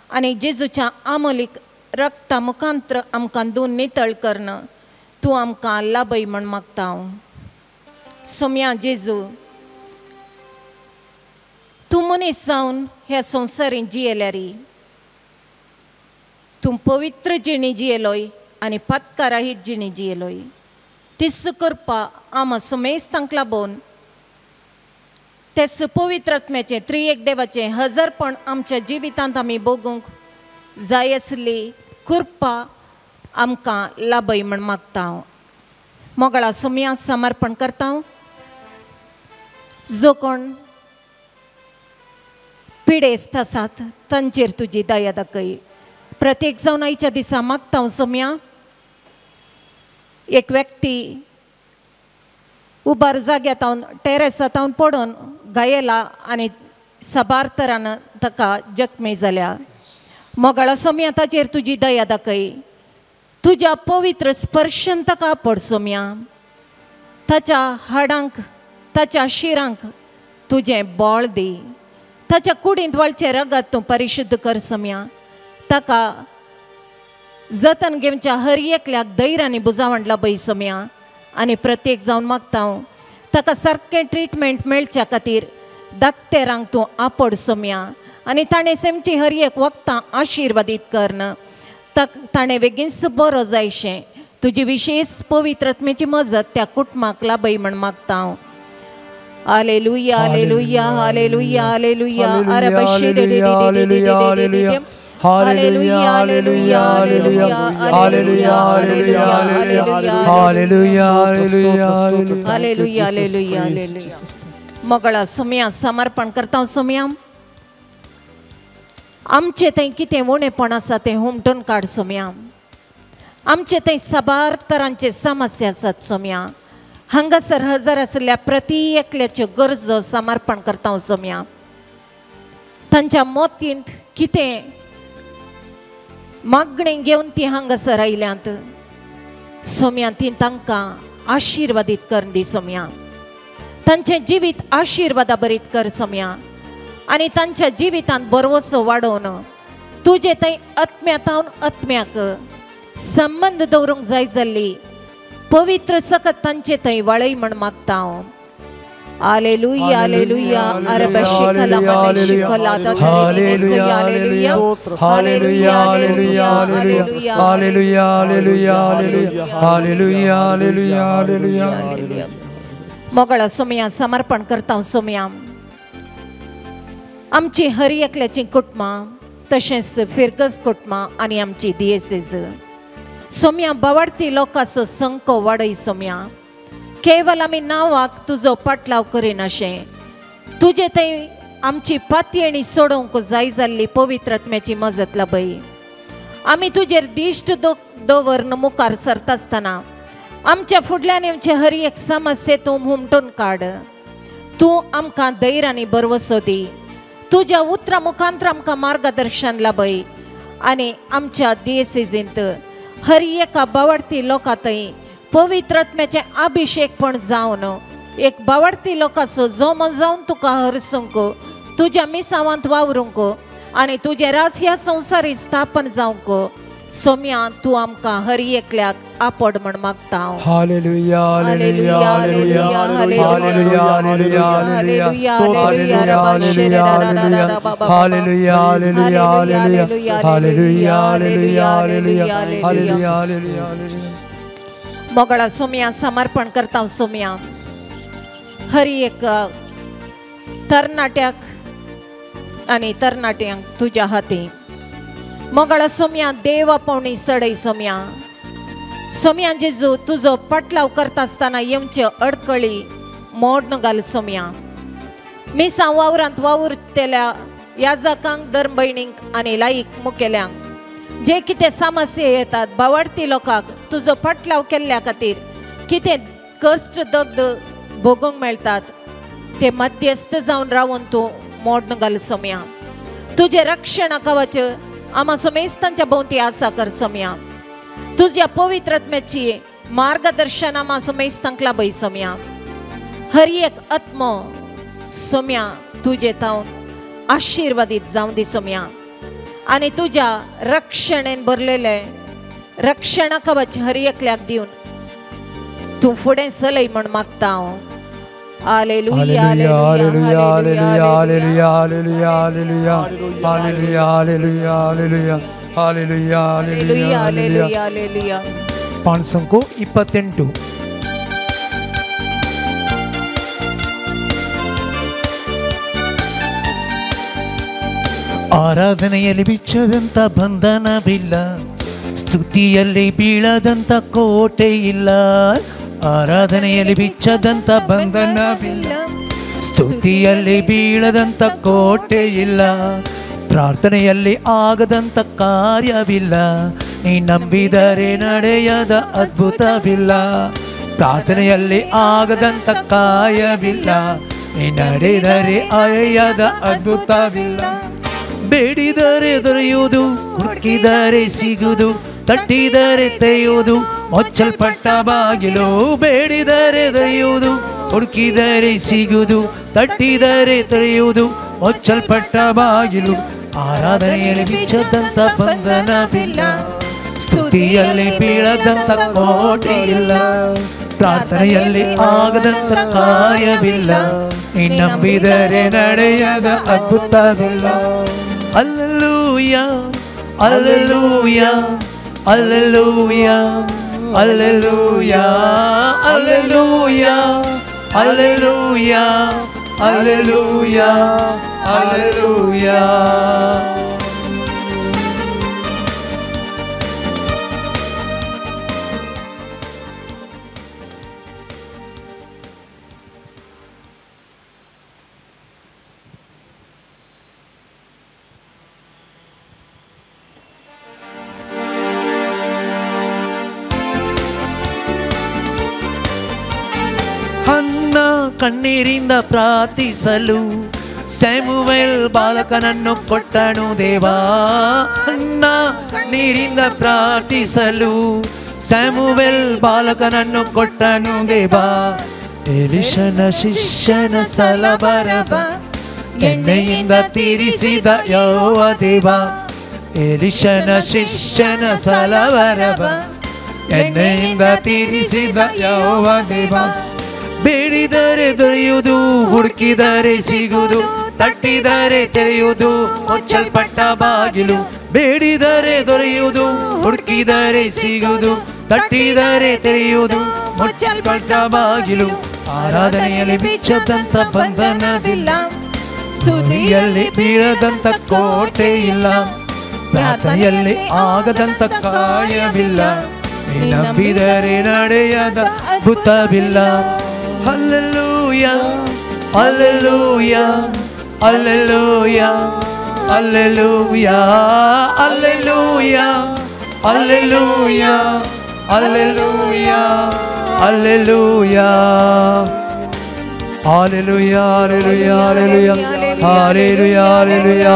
आनी जेजूच्या आमोलीक रक्ता मुखांत्र आमकां दोन नितळ कर्ण तूं आमकां लाभय म्हण मागता हांव. सोम्या जेजू, तूं मनीस जावन ह्या संवसारींत जियेल्यारी तूं पवित्र जिणी जियेलोय आनी पातकाराहीत जिणी जियेलोय. तीच करपा आमा सुमेस्तांक लाबोवन तेच पवित्र आत्म्याचें त्रिएक देवाचें हजारपण आमच्या जिवितांत आमी भोगूंक जाय आसली कृपा आमकां लाभय म्हण मागता हांव. मोगळा सुमया समर्पण करता हांव. जो कोण पिडेस्त आसात तांचेर तुजी दया दाखय. प्रत्येक जावन आयच्या दिसा मागता हांव सोम्या, एक व्यक्ती उबार जाग्यांत हांव टेरेसांत हांव पडून गायला आनी साबार तरान ताका जखमी जाल्या. मोगाळा सोम्या ताचेर तुजी दया दाखय. तुज्या पवित्र स्पर्शन ताका पड सोम्या. ताच्या हाडांक ताच्या शिरांक तुजें बळ दी. ताच्या कुडींत वळचें रगत तूं परिशुद्ध कर सोम्या. ताका जतन घेवच्या हर एकल्याक धैर्य आनी बुजावण लाभय सोम्या. आनी प्रत्येक जावन मागता हांव ताका सारकें ट्रिटमेंट मेळच्या खातीर दाक्तेरांक तूं आपड सोम्या आनी ताणें सेमची हर एक वखदां आशिर्वादीत कर्ण ताणें बेगीनच बरो जायशें तुजी विशेष पवित्र आत्म्याची मजत त्या कुटुंबाक लाभय म्हण मागता हांव. Hallelujah, hallelujah, hallelujah, hallelujah. Hallelujah, hallelujah, hallelujah, hallelujah, hallelujah, hallelujah, hallelujah. मोगळा Saumya समर्पण करता सोम्या. आमचें थंय कितें उणेपण आसा तें हुमटून काड सोम्या. आमचे थंय साबार तरांचे समस्या आसात सोम्या. हांगासर हजर आशिल्ल्या प्रति एकल्याच्यो गरजो समर्पण करता सोम्या. तांच्या मोतींत कितें मागणी घेवन ती हांगासर आयल्यांत सोम्या, ती तांकां आशिर्वादीत कर दी सोम्या. तांचें जिवीत आशिर्वादा बरीत कर सोम्या आनी तांच्या जिवितांत बरवसो वाडोवन तुजे थंय आत्म्यांत आत्म्याक संबंद दवरूंक जाय जाल्ली पवित्र सकत तांचे थंय वाळय म्हण मागता हांव. Hallelujah, hallelujah. Hallelujah, hallelujah, hallelujah, hallelujah, hallelujah, hallelujah. मोगळा Saumya समर्पण करता सोम्या. आमची हर एकल्याची कुटुंबां तशेंच फिरगज कुटुंबां आनी आमची दियेसेज सोम्या बावाडती लोकांचो संको वाडय सोम्या. केवल आमी नांवाक तुजो पाटलाव करिनाशें तुजे थंय आमची पातयेणी सोडोवंक जाय जाल्ली पवित्र आत्म्याची मजत लाभय. आमी तुजेर दिश्ट दवरन मुखार सरता आसतना आमच्या फुडल्यान येवचे हर एक समस्ये तूं हुमटून काड. तूं आमकां धैर्य आनी भरवसो दी. तुज्या उतरां मुखांतर आमकां मार्गदर्शन लाभय आनी आमच्या दियेसीजींत हर एका बावडती लोकां थंय पवित्र आत्म्याचें अभिशेकपण जावन एक बावडती लोकांचो जोमो जावन तुका हरसूंक तुज्या मिसावांत वावरूंक आनी तुजें राज ह्या संवसारी स्थापन जावंक सोम्या तूं आमकां हर एकल्याक आपड म्हण मागता. Hallelujah hallelujah hallelujah hallelujah hallelujah hallelujah hallelujah hallelujah hallelujah hallelujah hallelujah hallelujah. मोगळा Saumya समर्पण करता सोम्या हर एक तरणाट्याक आनी तरणाट्यांक तुज्या हाती. मोगळा सोम्या देवा पावणी सडय सोम्या. सोम्या जेजू तुजो पाटलाव करता आसतना येवच्यो अडकळी मोडन घाल सोम्या. मिसां वावरांत वावुरतल्या याजकांक धर्मभयणींक आनी लायक मुखेल्यांक जे कितें समस्या येतात बावडती लोकांक तुजो पाटलाव केल्ल्या खातीर कितें कश्ट दग्ध भोगूंक मेळटात ते मध्यस्थ जावन रावून तूं मोडन घाल सोम्या. तुजें रक्षण कवच आमा समेस्तांच्या भोंवती आसा कर सोम्या. तुज्या पवित्र आत्म्याची मार्गदर्शन आमा समेस्तांक लाभय सोम्या. हर एक आत्मो सोम्या तुजे तावन आशिर्वादीत जावं दी सोम्या आनी तुज्या रक्षणेन भरलेले रक्षणा कवच हर एकल्याक दिवन तूं फुडें चलय म्हण मागता हांव. Hallelujah hallelujah hallelujah hallelujah hallelujah hallelujah hallelujah hallelujah hallelujah hallelujah hallelujah hallelujah. पाणसंको 28. ಆರಾಧನೆಯಲ್ಲಿ ಬಿಚ್ಚದಂಥ ಬಂಧನವಿಲ್ಲ, ಸ್ತುತಿಯಲ್ಲಿ ಬೀಳದಂಥ ಕೋಟೆ ಇಲ್ಲ. ಆರಾಧನೆಯಲ್ಲಿ ಬಿಚ್ಚದಂಥ ಬಂಧನವಿಲ್ಲ, ಸ್ತುತಿಯಲ್ಲಿ ಬೀಳದಂಥ ಕೋಟೆ ಇಲ್ಲ. ಪ್ರಾರ್ಥನೆಯಲ್ಲಿ ಆಗದಂಥ ಕಾರ್ಯವಿಲ್ಲ, ನೀ ನಂಬಿದರೆ ನಡೆಯದ ಅದ್ಭುತವಿಲ್ಲ. ಪ್ರಾರ್ಥನೆಯಲ್ಲಿ ಆಗದಂಥ ಕಾರ್ಯವಿಲ್ಲ, ನೀ ನಡೆದರೆ ಅರೆಯದ ಅದ್ಭುತವಿಲ್ಲ. ಬೇಡಿದರೆ ದೊರೆಯುವುದು, ಹುಡುಕಿದರೆ ಸಿಗುವುದು, ತಟ್ಟಿದರೆ ತೆರೆಯುವುದು ಮುಚ್ಚಲ್ಪಟ್ಟ ಬಾಗಿಲು. ಬೇಡಿದರೆ ದೊರೆಯುವುದು, ಹುಡುಕಿದರೆ ಸಿಗುವುದು, ತಟ್ಟಿದರೆ ತೆರೆಯುವುದು ಮುಚ್ಚಲ್ಪಟ್ಟ ಬಾಗಿಲು. ಆರಾಧನೆಯಲ್ಲಿ ಬಿಚ್ಚದಂಥ ಬಂಧನವಿಲ್ಲ, ಸ್ತುತಿಯಲ್ಲಿ ಬೀಳದಂಥ ಕೋಟೆ ಇಲ್ಲ, ಪ್ರಾರ್ಥನೆಯಲ್ಲಿ ಆಗದಂಥ ಕಾರ್ಯವಿಲ್ಲ, ನೀ ನಂಬಿದರೆ ನಡೆಯದ ಅದ್ಭುತವಿಲ್ಲ. Alleluia alleluia alleluia alleluia alleluia alleluia alleluia alleluia. ಕಣ್ಣೀರಿಂದ ಪ್ರಾರ್ಥಿಸಲು ಸ್ಯಾಮುವೆಲ್ ಬಾಲಕನನ್ನು ಕೊಟ್ಟನು ದೇವಾ. ಅನ್ನ ಕಣ್ಣೀರಿಂದ ಪ್ರಾರ್ಥಿಸಲು ಸ್ಯಾಮುವೆಲ್ ಬಾಲಕನನ್ನು ಕೊಟ್ಟನು ದೇವಾ. ಎಲಿಷನ ಶಿಷ್ಯನ ಸಲಬರಬ ಎಣ್ಣೆಯಿಂದ ತೀರಿಸಿದ ಯೆಹೋವ ದೇವ. ಎಲಿಷನ ಶಿಷ್ಯನ ಸಲಬರಬ ಎಣ್ಣೆಯಿಂದ ತೀರಿಸಿದ ಯೆಹೋವ ದೇವ. ಬೇಡಿದರೆ ದೊರೆಯುವುದು, ಹುಡುಕಿದರೆ ಸಿಗುವುದು, ತಟ್ಟಿದರೆ ತೆರೆಯುವುದು ಮುಚ್ಚಲ್ಪಟ್ಟ ಬಾಗಿಲು. ಬೇಡಿದರೆ ದೊರೆಯುವುದು, ಹುಡುಕಿದರೆ ಸಿಗುವುದು, ತಟ್ಟಿದರೆ ತೆರೆಯುವುದು ಮುಚ್ಚಲ್ಪಟ್ಟ ಬಾಗಿಲು. ಆರಾಧನೆಯಲ್ಲಿ ಬಿಚ್ಚದಂಥ ಬಂಧನವಿಲ್ಲ, ಸ್ತುತಿಯಲ್ಲಿ ಬೀಳದಂಥ ಕೋಟೆ ಇಲ್ಲ, ಪ್ರಾರ್ಥನೆಯಲ್ಲಿ ಆಗದಂಥ ಕಾರ್ಯವಿಲ್ಲ, ನಂಬಿದರೆ ನಡೆಯದ ಅದ್ಭುತವಿಲ್ಲ. Hallelujah alleluia alleluia alleluia alleluia Alleluia, alleluia, alleluia. Alleluia, alleluia, alleluia, alleluia, alleluia,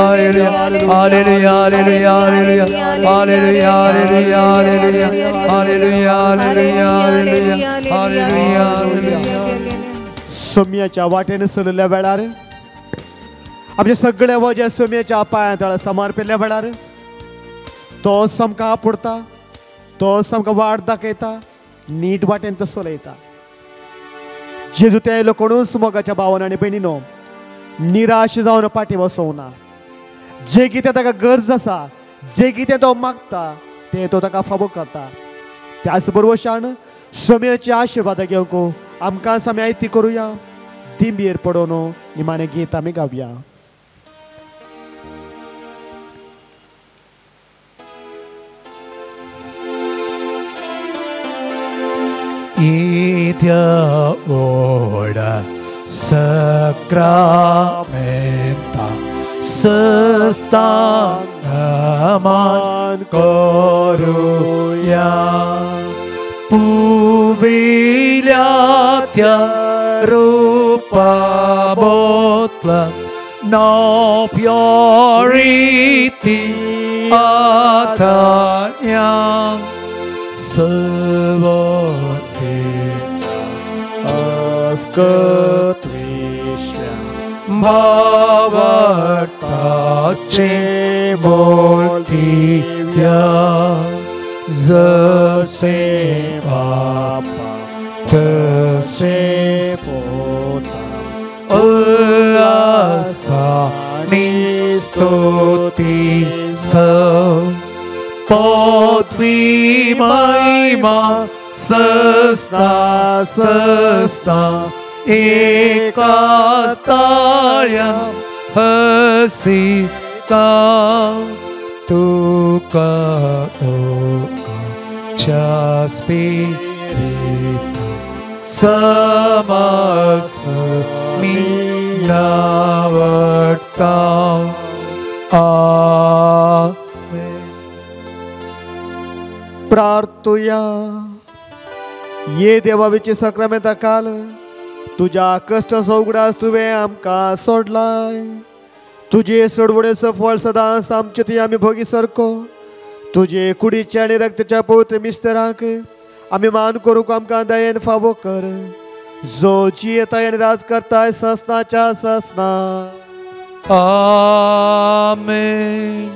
alleluia, alleluia, alleluia, alleluia, alleluia, alleluia, alleluia, alleluia, alleluia, alleluia. सोम्याच्या वाटेन चलल्या वेळार आमचे सगळे वजे सोम्याच्या पांया तळा समर्पिल्ल्या वेळार तो आमकां आपुडता, तो आमकां वाट दाखयता, नीट वाटेन तो चलयता. जेजू ते आयलो कोणूच मोगाच्या भावान आनी भयणीनो निराश जावन फाटीं वसोवना. जे कितें ताका गरज आसा, जे कितें तो मागता तें तो ताका फावो करता. त्याच बरोबर सोम्याचे आशिर्वाद घेवंक आमकां आमी आयती करुया. दिंबेर पडोवन निमाणें गीत आमी गावया. येद्या व्हडा सक्रामेंता सस्तांग मान करुया. पुविल्या त्या रुपा बोतला no purity atanya सर्वते अस्कत्विश्व्या भावार्थाचे बोलतीया जसे बापा तसे पोता उल्लासानी स्तुती स पृथ्वी महिमा सस्ता सस्ता एकास्ताळ्या हसिता तुका तुका स्पिरिता समस मी नावडता. आमेन. प्रार्थुया. ये देवाविचे सक्रामेंता काल तुज्या कश्टाचो उगडास तुवें आमकां सोडलाय. तुजे सोडवणेचो फळ सदांच आमचे ती आमी भोगी सारको. तुजे कुडीच्या आनी रक्ताच्या पवित्र मिस्तरांक आमी मान करूंक आमकां दयेन फावो कर, जो जियेता आनी राज करताय ससनाच्या ससना. आमेन.